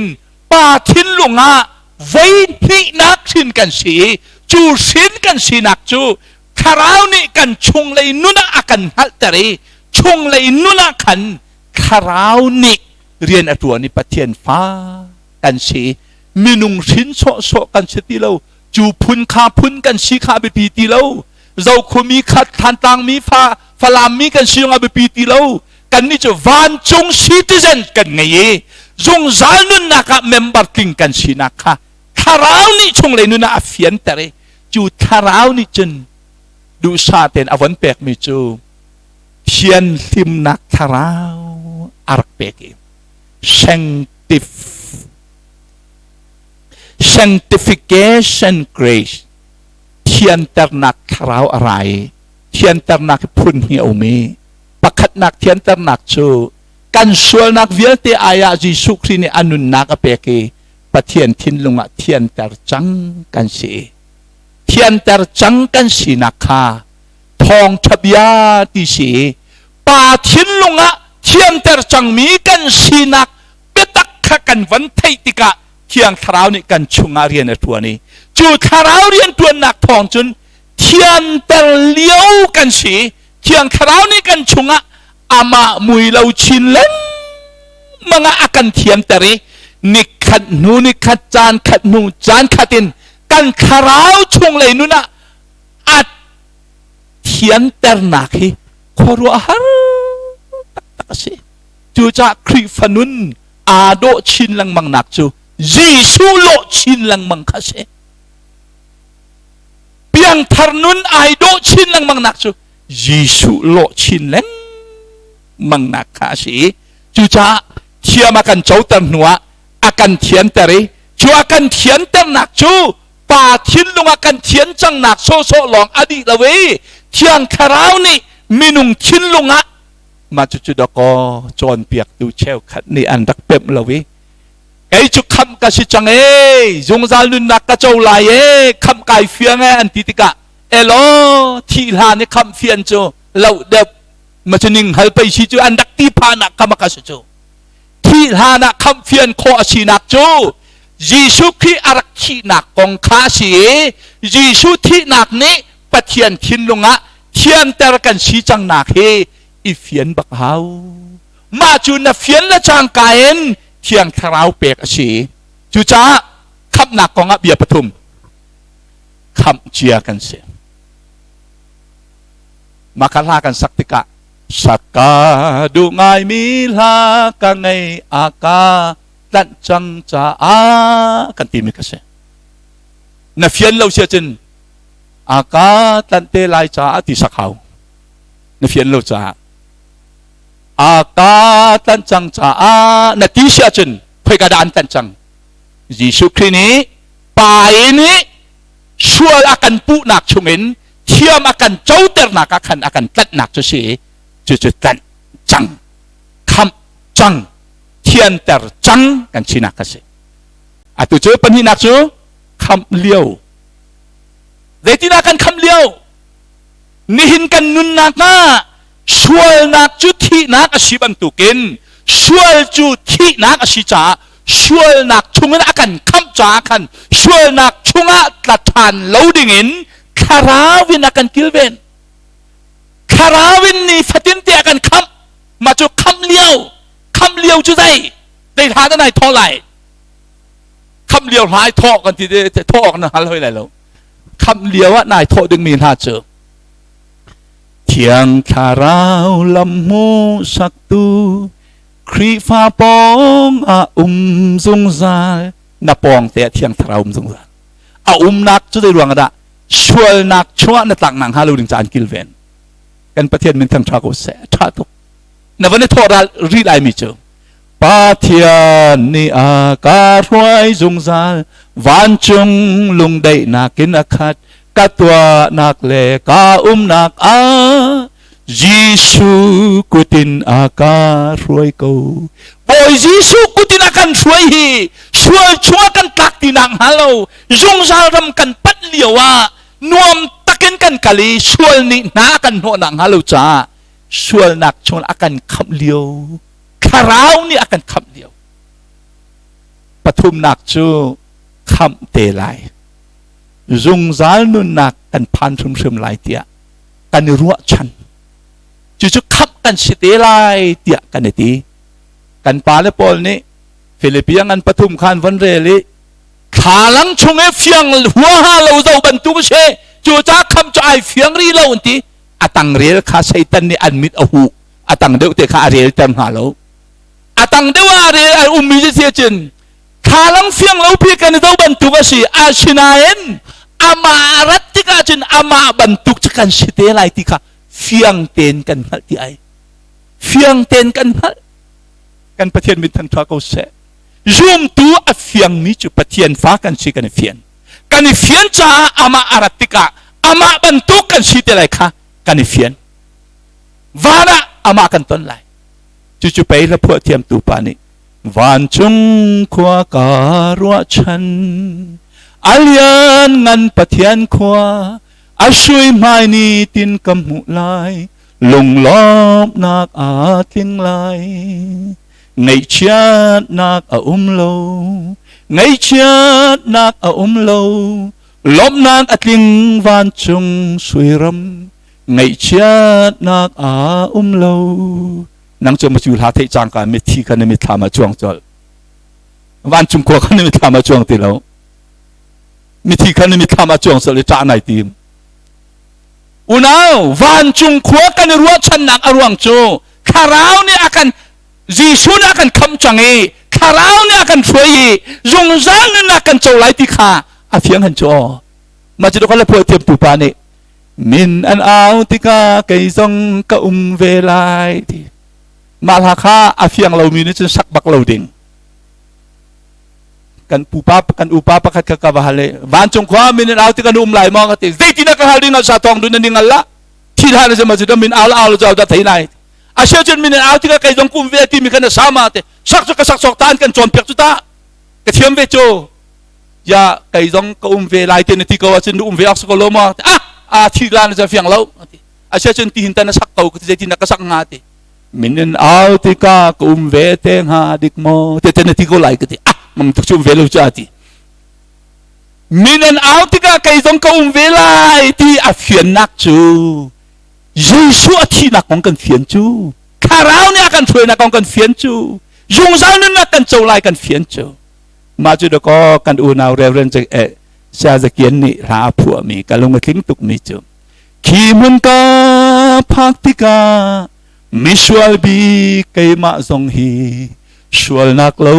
Pa thinlung ah voi hnihnak hrin kan si i cu hrin kan sinak cu thlarau nih kan chunglei nun ah a kan hngalhter i chunglei nun ah khan thlarau nih rian a ṭuan i Pathian fa kan si. Minung hrin sawhsawh kan si ti lo. Cu phun kha phun kan si kha a biapi ti lo. Zokhumi khat Thlantlang mi fa Falam mi kan si zong a biapi ti lo. Kannih cu vancung citizen kan ngei i zungzal nunnak ah member tling kan sinak kha thlarau nih chunglei nun ah a fianter i cu thlarau nih cun duhsah tein a von pekmi cu thianhlimnak thlarau a rak pek i sanctification grace thianternak thlarau a ra i thianternak phun hi a um i pakhatnak thianternak cu kan sualnak vialte ai ah Jesuh Khrih nih a nunnak a pek i Pathian thinlung ah thianter cang kan si. Thianter cang kan sinak kha thawngṭha bia ti si. Pa thinlung ah thianter cangmi kan sinak biatak kha kan van theih tikah Thiang Thlarau nih kan chungah rian a ṭuan i cu Thlarau rian ṭuannak thawng cun thianter lio kan si. Thiang Thlarau nih kan chungah amah mui lo chin lengmang ah a kan thianter i nikhat hnu nikhat caan khat hnu caan khat in kan thlarau chunglei nun ah a thianternak hi khuaruahhar taktak a si. Cucaah Khrihfa nun aa dawh chin lengmang nak cu Jesuh lawh chin lengmang kha a si. Piangthar nun ai dawh chin lengmang nak cu Jesuh lawh chin lengmang nak kha a si. Cucaah thiam a kan coter hnuah A kan thianter i cu a kan thianternak cu Pa thinlung ah kan thian cangnak sawhsawh lawng a dih lo i Thiang Thlarau nih minung thinlung ah mah cucu dawkaw cawnpiaktu cheukhat nih an rak pemh lo i kei cu khamh ka si cang ee, zungzal nunnak ka co lai ee, khamh kai fiang ee an ti tikah elaw thih hlan i khamh fian cu loh deuh ma cu ning hal pei si cu an rak ti phahnak kha maka si cu. Thih hlan ah khamh fian khawh a sinak cu Jesuh Khrih a rak thihnak kong kha a si i Jesuh thihnak nih Pathian thinlung ah thianter kan si cangnak hi i fian bak hau. Mah cu na fian le cangka in Thiang Thlarau pek a si. Cucaah khamhnak kong ah bia pathum khamh cia kan si. Mah kha hla kan sak tikah sak ka duh ngaimi hla ka ngei a ka tlanh cang caah kan timi ka si. Na fian lo si ahcun a ka tlanh te lai caah ti sak hau. Na fian lo caah a ka tlanh cang caah na ti si ahcun khoika dah an tlanh cang? Jesuh Khrih nih Pa nih sual a kan puhnak chungin thiam a kan coternak ah khan a kan tlanhnak cu si. Cucu tlanh cang, khamh cang, thianter cang kan sinak kha si. Atu cu pahnihnak cu khamh lio. Zeitinah kan khamh lio? Nihin kan nunnak ah sualnak cu thihnak a si bantukin sual cu thihnak a si caah sualnak chungin a kan khamh caah khan sualnak chungah tla ṭhan lo dingin thlarau in a kan kilven. Thlarau in ni fatin te a kan khamh. Mah cu khamh lio. Khamh lio cu zei zei hla dah nai thawh lai? Khamh lio hla ai thawh kan ti te, thawh awk na hngal hoi lai lo. Khamh lio ah nai thawh dingmi hla cu Thiang Thlarau lam hmuhsaktu Khrihfa pawng ah um zungzal. Na pawng te ah Thiang Thlarau um zungzal. A umnak cu zei ruang ah dah? Sualnak chungah na tlak nak hnga lo ding ca an kilven. Kan Pathian min thang ṭha ko seh. Ṭha tuk. Na van i thawh ral rih lai mi cu Pathian nih a ka hruai zungzal, vancung lungdaihnak in a khat, ka tuahnak le ka umnak ah Jesuh kutin a ka hruai ko. Bawi Jesuh kutin a kan hruai hi sual chungah kan tlak ti nak hnga lo, zungzal ram kan panh lio ah nuam takin kan kal i sual nih hna a kan hnawhnak hnga lo caah sualnak chungin a kan khamh lio, thlarau nih a kan khamh lio. Pathumnak cu khamh te lai, zungzal nunnak kan phan hrimhrim lai tiah kan i ruahchan. Cucu khamh kan si te lai tiah kan i ti. Kan pale pawl nih Philippi ngan pathum khan von rel i thlalang chung i fiang huaha lo zo bantuk a si, cucaah khamh cu ai fiang rih lo an ti. A tang rel kha Satan nih an mit a huh, a tang deuh te kha a relter hna lo. A tang deuh ah a rel a ummi cu si cun thlalang fiang lo pi kan i do bantuk a si. Asinain amah rat tikah cun amah bantuk cu kan si te lai ti kha fiang tein kan hngalh ti ai. Fiang tein kan hngalh. Kan Pathian min thangṭha ko seh. Zumtu a fiangmi cu Pathian fa kan si kan i fian. Kan i fian caah amah a rat tikah amah bantuk kan si te lai kha kan i fian. Van ah amah kan ton lai. Cucu pei hla phuah thiamtu pa nih vancung khua ka ruahchan, a lian ngan Pathian khua, a sui hmai ni tin ka hmuh lai, lunglawmhnak a tling lai, ngaihchiatnak a um lo, ngaihchiatnak a um lo, lawmhnak a tling vancung suiram, ngaihchiatnak a um lo. Nang cu macu hla theih cangka mithi kha na mitthlam ah cuang colh. Vancung khua kha na mitthlam ah cuang ti lo. Mithi kha na mitthlam ah cuang colh i ṭah nai tim. Unau, vancung khua kan i ruahchannak a ruang cu thlarau nih a kan Jesuh nih a kan khamh cang i thlarau nih a kan hruai i zungzal nunnak kan co lai ti kha a fiang han cu aw. Mah cu kan le phuah thiamtu pa nih min an au tikah kei zong ka um ve lai ti. Mah hla kha a fiang lomi nih cun sak bak lo ding. Kan pupa kan upa pakhat kha ka va hal i vancung khua min in au ti kan um lai maw ka ti. Zeitin ka hal ding sa thong dun ning al la. Thil ha na zema chu min au au lo da thei nai. A sia cun min in au tikah kei zong kum ve ti mi khan sama te. Sak cu ka sak sok tan kan cawn piak cu ta. Ka thiam ve cu. Ya kei zong ka um ve lai te na ti ko ahcun na um ve ak ko lo maw? Ah ah thi la na fiang lo. A sia cun ti hin tan na sak ko zeitin na ka sak nga ti. Min in au tikah ka um ve te hnga dik maw? Te te na ti ko lai ka ti. Ah mam tuk cu um ve lo cu a ti. Min an au tikah kei zong ka um ve lai ti a fiannak cu Jesuh a thihnak kong kan fian cu Thlarau nih a kan hruainak kong kan fian cu zungzal nunnak kan co lai kan fian cu mah cu dakaw kan unau Reverend Saya Zakian nih hla a phuahmi ka lung a tling tukmi cu khi hmun ka phak tikah misual bik keimah zong hi sualnak lo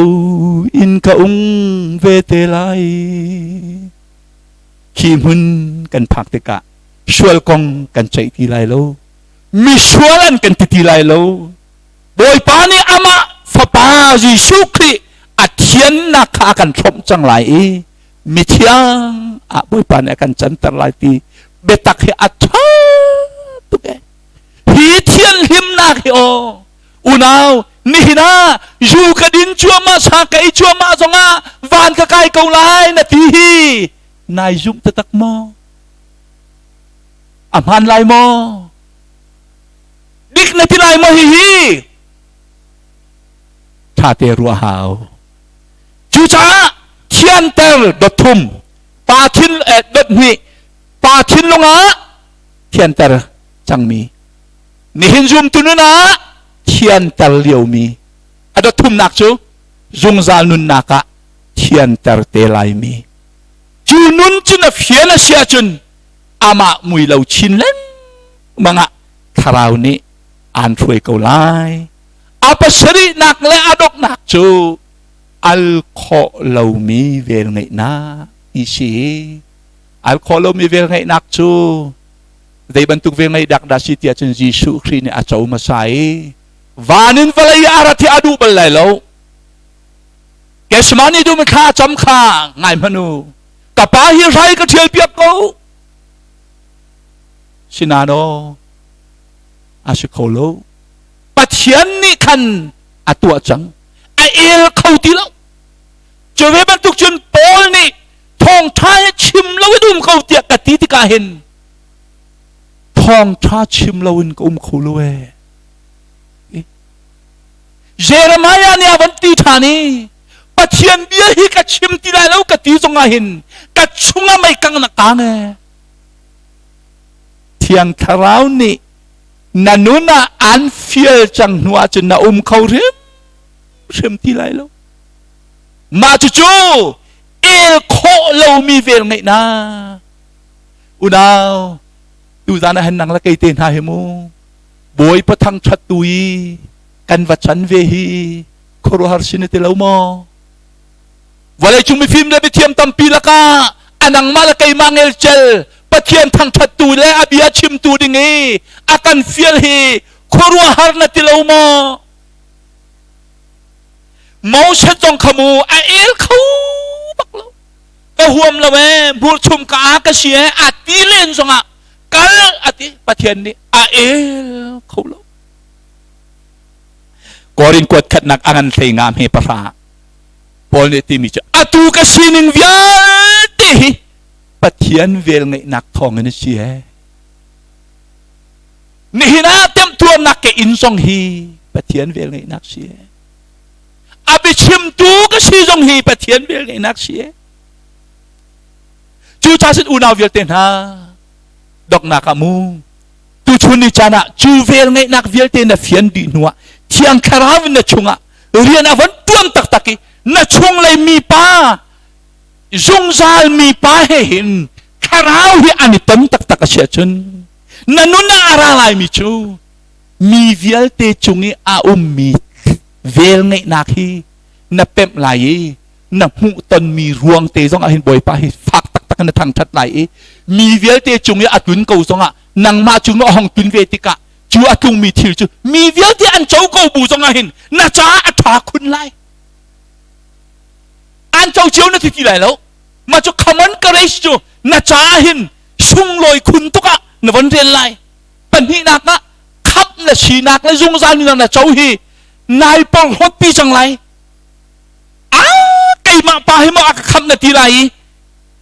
in ka um ve te lai khi hmun kan phak tikah sual kong kan ceih ti lai lo misual an kan ti ti lai lo Bawipa nih amah fapa Jesuh Khrih a thiannak kha a kan thlomh cang lai i mithiang ah Bawipa nih a kan canter lai ti biatak hi a ṭha tuk e hi thianhlimnak hi aw unau nihin ah zu ka din cuahmah sa ka ei cuahmah zongah van ka kai ko lai na ti hi nai zumh taktak maw a hmaan lai maw dik na ti lai maw hihi ṭha te ruah hau cucaah thianter dot thum pa thin eh, dot hnih pa thinlung ah thianter cangmi nihin zumtu nun ah thianter liomi a dot thumnak cu zungzal nunnak ah thianter te laimi cu nun cu na fian a si ahcun amah mui lo chin lengmang ah thlarau nih aan hruai ko lai a pasarihnak le a donghnak cu al khawh lomi velngeihnak ti si al khawh lomi velngeihnak cu zei bantuk velngeihnak dah si tiah cun Jesuh Khrih nih a co hmasa i van in vawlei ah a rat hi a duh bal lai lo Gethsemane dum thla cam kha ngai hmanh u ka pa hi hrai ka ṭhial piak ko sinano a si kho lo Pathian nih khan a tuah cang a el kho ti lo cu ve bantuk cun Paul nih thawngṭha hi chim lo in um ko tiah ka ti tikah hin thawngṭha chim lo in ka um kho lo ee Jeremiah nih a van ti ṭhan i Pathian bia hi ka chim ti lai lo ka ti zongah hin ka chungah mei kang na kang ee Thiang Thlarau nih na nun ah an fial cang hnu ahcun na um kho hrim hrim ti lai lo mah cucu el khawh lomi vel ngeihnak unau tuzan ah hin nang le kei te hna hi mu Bawipa thangṭhat tu i kan va can ve hi khuaruahhar si na ti lo maw? Vawleicung mifim le mithiam tampi lakah a nangmah le keimah ngelcel Pathian thangṭhattu le a bia chimtu ding i a kan fial hi khuaruahhar na ti lo maw? Moses zong kha mu a el kho bak lo. Ka huam lo ee, hmurchum ka a ka si ee, a ti len zongah kal a ti Pathian nih a el kho lo Korin kuat khatnak a ngan hlei nga hme pahra Paul nih timi cu atu ka sining vialte hi Pathian vel ngeihnak thawng in a si ee nihin ah temtuarnak ke in zong hi Pathian vel ngeihnak si ee a biachimtu ka si zong hi Pathian vel ngeihnak si ee Cucaah cun unau vialte hna donghnak ah mu tuchun ni caan ah cu vel ngeihnak vialte na fian dih hnuah Thiang Thlarau in na chungah rian a von tuan taktak i na chunglei mipa zungzal mipa he hin thlarau hi an i ton taktak a si ahcun na nun ah a ra laimi cu mi vialte cung i a ummi vel ngeihnak hi na pemh lai i na hmuh tonmi ruang te zong ah hin Bawipa hi fak taktak in na thangṭhat lai i mi vialte cung i a tlun ko zongah nangmah cung a hong tlun ve tikah cu a tlungmi thil cu mi vialte an co ko bu zongah hin na caah a ṭha khun lai. An co cio na ti ti lai lo. Mah cu common courage cu na caah hin sunglawi khun tuk ah na von rel lai. Pahnihnak ah khamh na sinak le zungzal nunnak na co hi nai porhlawt pi cang lai. Ah, keimah pa hi maw a ka khamh na ti lai i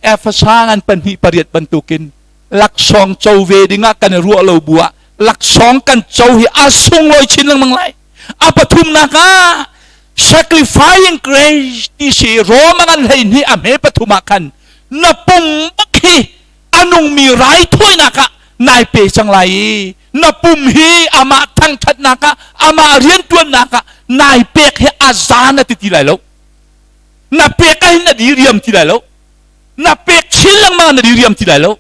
Efesa ngan pahnih pariat bantukin laksawng co ve dingah kan i ruah lo bu ah laksawng kan co hi a sunglawi chin lengmang lai. A pathumnak ah sacrificing grace ti si Rome ngan 12 a hme pathum ah khan na pum bak hi a nungmi raithawinak ah nai pe cang lai i na pum hi amah thangṭhatnak ah, amah rianṭuannak ah nai pek hi a za na ti ti lai lo. Na pek ah hin na diriam ti lai lo. Na pek chin lengmang na diriam ti lai lo.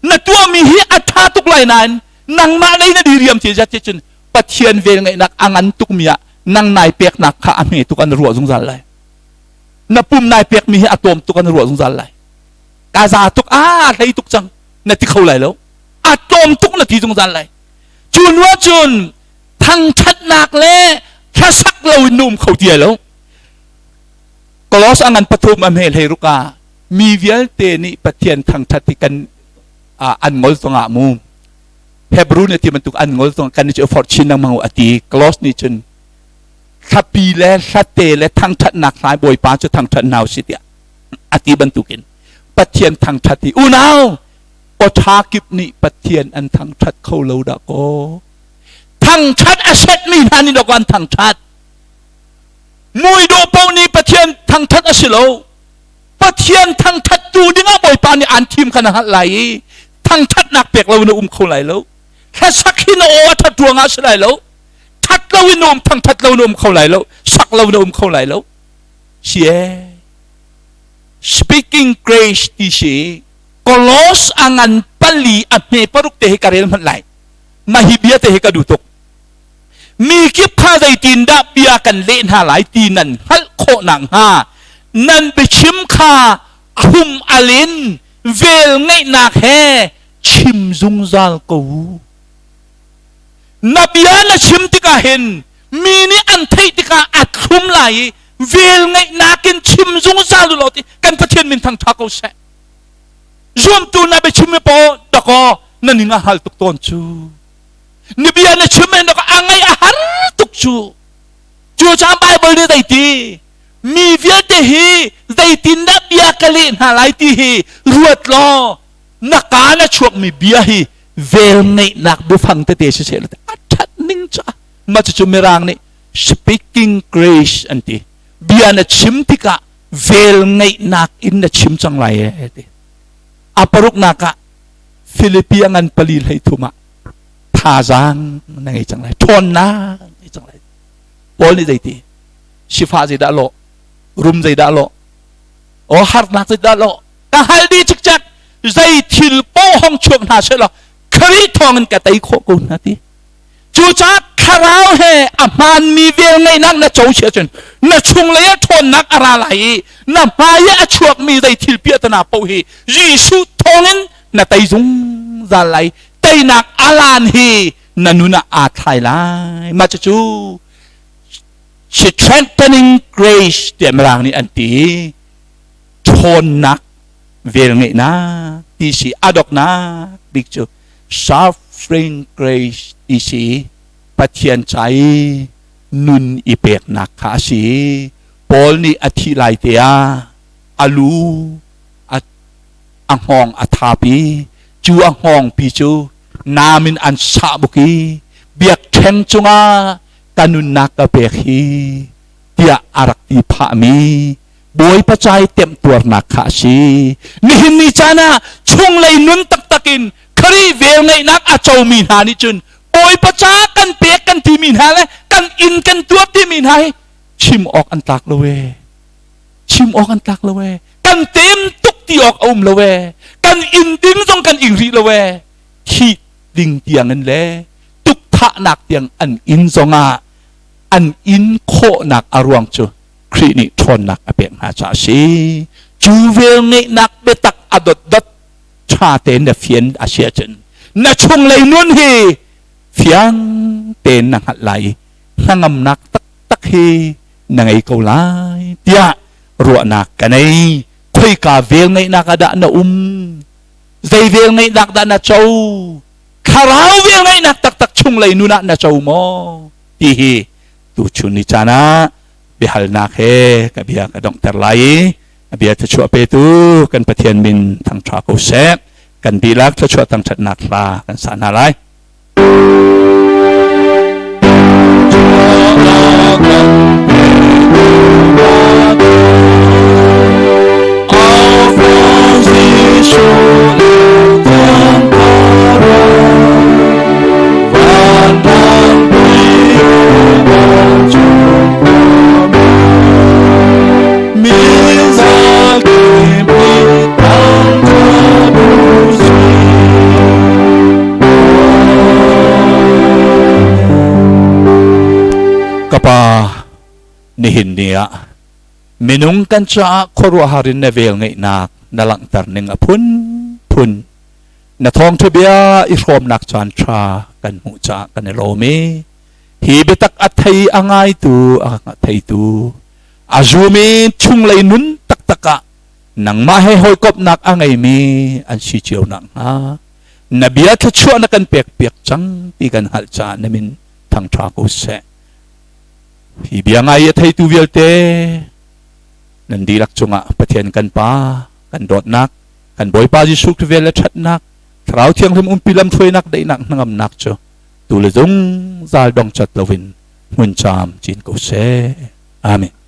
Na tuahmi hi a ṭha tuk lai nain nangmah lei na diriam ti zat cun Pathian velngeihnak a ngan tukmi ah nang nai peknak kha a hme tuk an ruah zungzal lai. Na pum nai pekmi hi a tlawm tuk an ruah zungzal lai. Ka za tuk a hlei tuk cang na ti kho lai lo. A tlawm tuk na ti zungzal lai. Cu hnu ahcun thangṭhatnak le hlasak lo in na um kho ti lai lo. Kolos a ngan pathum a hme hlei ruk ah mi vialte nih Pathian thangṭhat hi kan an ngol zongah mu. Hebrew nih ti bantuk an ngol zong kan cu forh chin lengmang a ti. Kolos nih cun thlapi le hlate le thangṭhatnak hlai Bawipa cu thangṭhat hna usih tiah a ti bantukin Pathian thangṭhat hi unau awṭha kip nih Pathian an thangṭhat kho lo dah kaw. Thangṭhat a setmi hna nih dawk an thangṭhat. Muidawh paoh nih Pathian thangṭhat a si lo. Pathian thangṭhattu dingah Bawipa nih aan thim kha na hngalh lai i thangṭhatnak pek lo na um kho lai lo. Hlasak hi na aw a ṭhat ruangah a si lai lo. Ṭhat lo in na um, thangṭhat lo na um kho lai lo. Sak lo na um kho lai lo. Si ee. Speaking grace ti si Kolos a ngan pali a hme paruk te hi ka rel hmanh lai. Mah hi bia te hi ka duh tuk. Mi kip kha zeitindah bia kan leh hna lai ti nan hngalh khawh nakhnga nan biachim kha thlum al in vel ngeihnak he chim zungzal ko u. Na bia na chim tikah hin mi nih an theih tikah a thlum lai i vel ngeihnak in chim zungzal u law ti kan Pathian min thangṭha ko seh. Zuamtu na biachim mi paw dakaw na ning a hal tuk tawn cu. Ni bia na chim in a ngaih a har tuk cu. Cucaah Bible nih zeiti mi vialte hi zeitindah bia ka leh hna lai ti hi ruat law na kaa na chuakmi bia hi vel ngeihnak biafang tete si seh a ṭhat ning cu mah cucu mirang nih speaking grace an ti. Bia na chim tikah vel ngeihnak in na chim cang lai e ti. A paruknak ah Filipi a ngan pali hlei thum ah thazaang na ngei cang lai, ṭhawnnak na ngei cang lai. Paul nih zeiti sifah zeidah lawh, rum zeidah lawh, o harnak zeidah lawh, ka hal dih cikcek, zei thil paoh hong chuak hna seh law Khrih thawngin ka tei khawh ko hna ti. Cucaah thlarau he a hmaanmi velngeihnak na co si ahcun na chunglei ah ṭhawnnak a ra lai i na hmai ah a chuakmi zei thil piahtana paoh hi Jesuh thawngin na tei zungzal lai. Teinak alan hi na nun ah aa thlai lai. Mah cucu strengthening grace tiah Mirang nih an ti. Ṭhawnnak velngeihnak ti si a doknak bik cu suffering grace ti si Pathian ca i nun i peknak kha a si. Paul nih a thih lai te ah a lu a hngawng a thapi cu a hngawngpi cu nam in an sah buk i biakṭheng cungah ka nunnak ka pek hi tiah a rak ti phahmi Bawipa ca i temtuarnak kha a si. Nihin ni caan ah chunglei nun taktak in Khrih velngeihnak a comi hna nih cun Bawipa ca kan pek kan timi hna le kan inn kan tuar timi hna hi chim awk an tlak lo ee. Chim awk an tlak lo ee. Kan tem tuk ti awk a um lo ee. Kan inn ding zong kan ing rih lo ee. Thih ding tiang in le tukthahnak tiang an inn zongah an inn khawhnak a ruang cu Khrih nih ṭhawnnak a pek hna caah a si. Cu velngeihnak biatak a dotdot ṭha tein na fian a si ahcun na chunglei nun hi fiang tein na hngalh lai i hnangamnak taktak hi na ngei ko lai tiah. Ruahnak ka nei. Khoika vel ngeihnak ah dah na um? Zei vel ngeihnak dah na co? Thlarau vel ngeihnak taktak chunglei nun ah na co maw? Ti hi tuchun ni caan ah biahalnak he ka bia ka donghter lai i a bia thluachuah petu kan Pathian min thangṭha ko seh. Kan dihlak thluachuah thangṭhatnak hla kan sa hna lai. Ka pa, nihin ni ah minung kan caah khuaruahhar in na vel ngeihnak na langhter ning a phunphun na thawngṭha bia i hrawmnak caan ṭha kan hmuh caah kan i lawm i hi biatak a thei a ngaitu a theitu a zum i chunglei nun taktak ah nangmah he hawikomhnak a ngeimi an si cio nakhnga na bia thluachuah na kan pekpiak cang ti kan hngalh caah na min thangṭha ko seh. Hi bia ngai a theitu vialte nan dihlak cungah Pathian kan Pa kan dawtnak, kan Bawipa Jesuh Khrih vel le ṭhatnak, Thlarau Thianghlim umpi lamhruainak daihnak hnangamnak cu tu le zungzal dongcat loin hmun caam cin ko seh. Amen.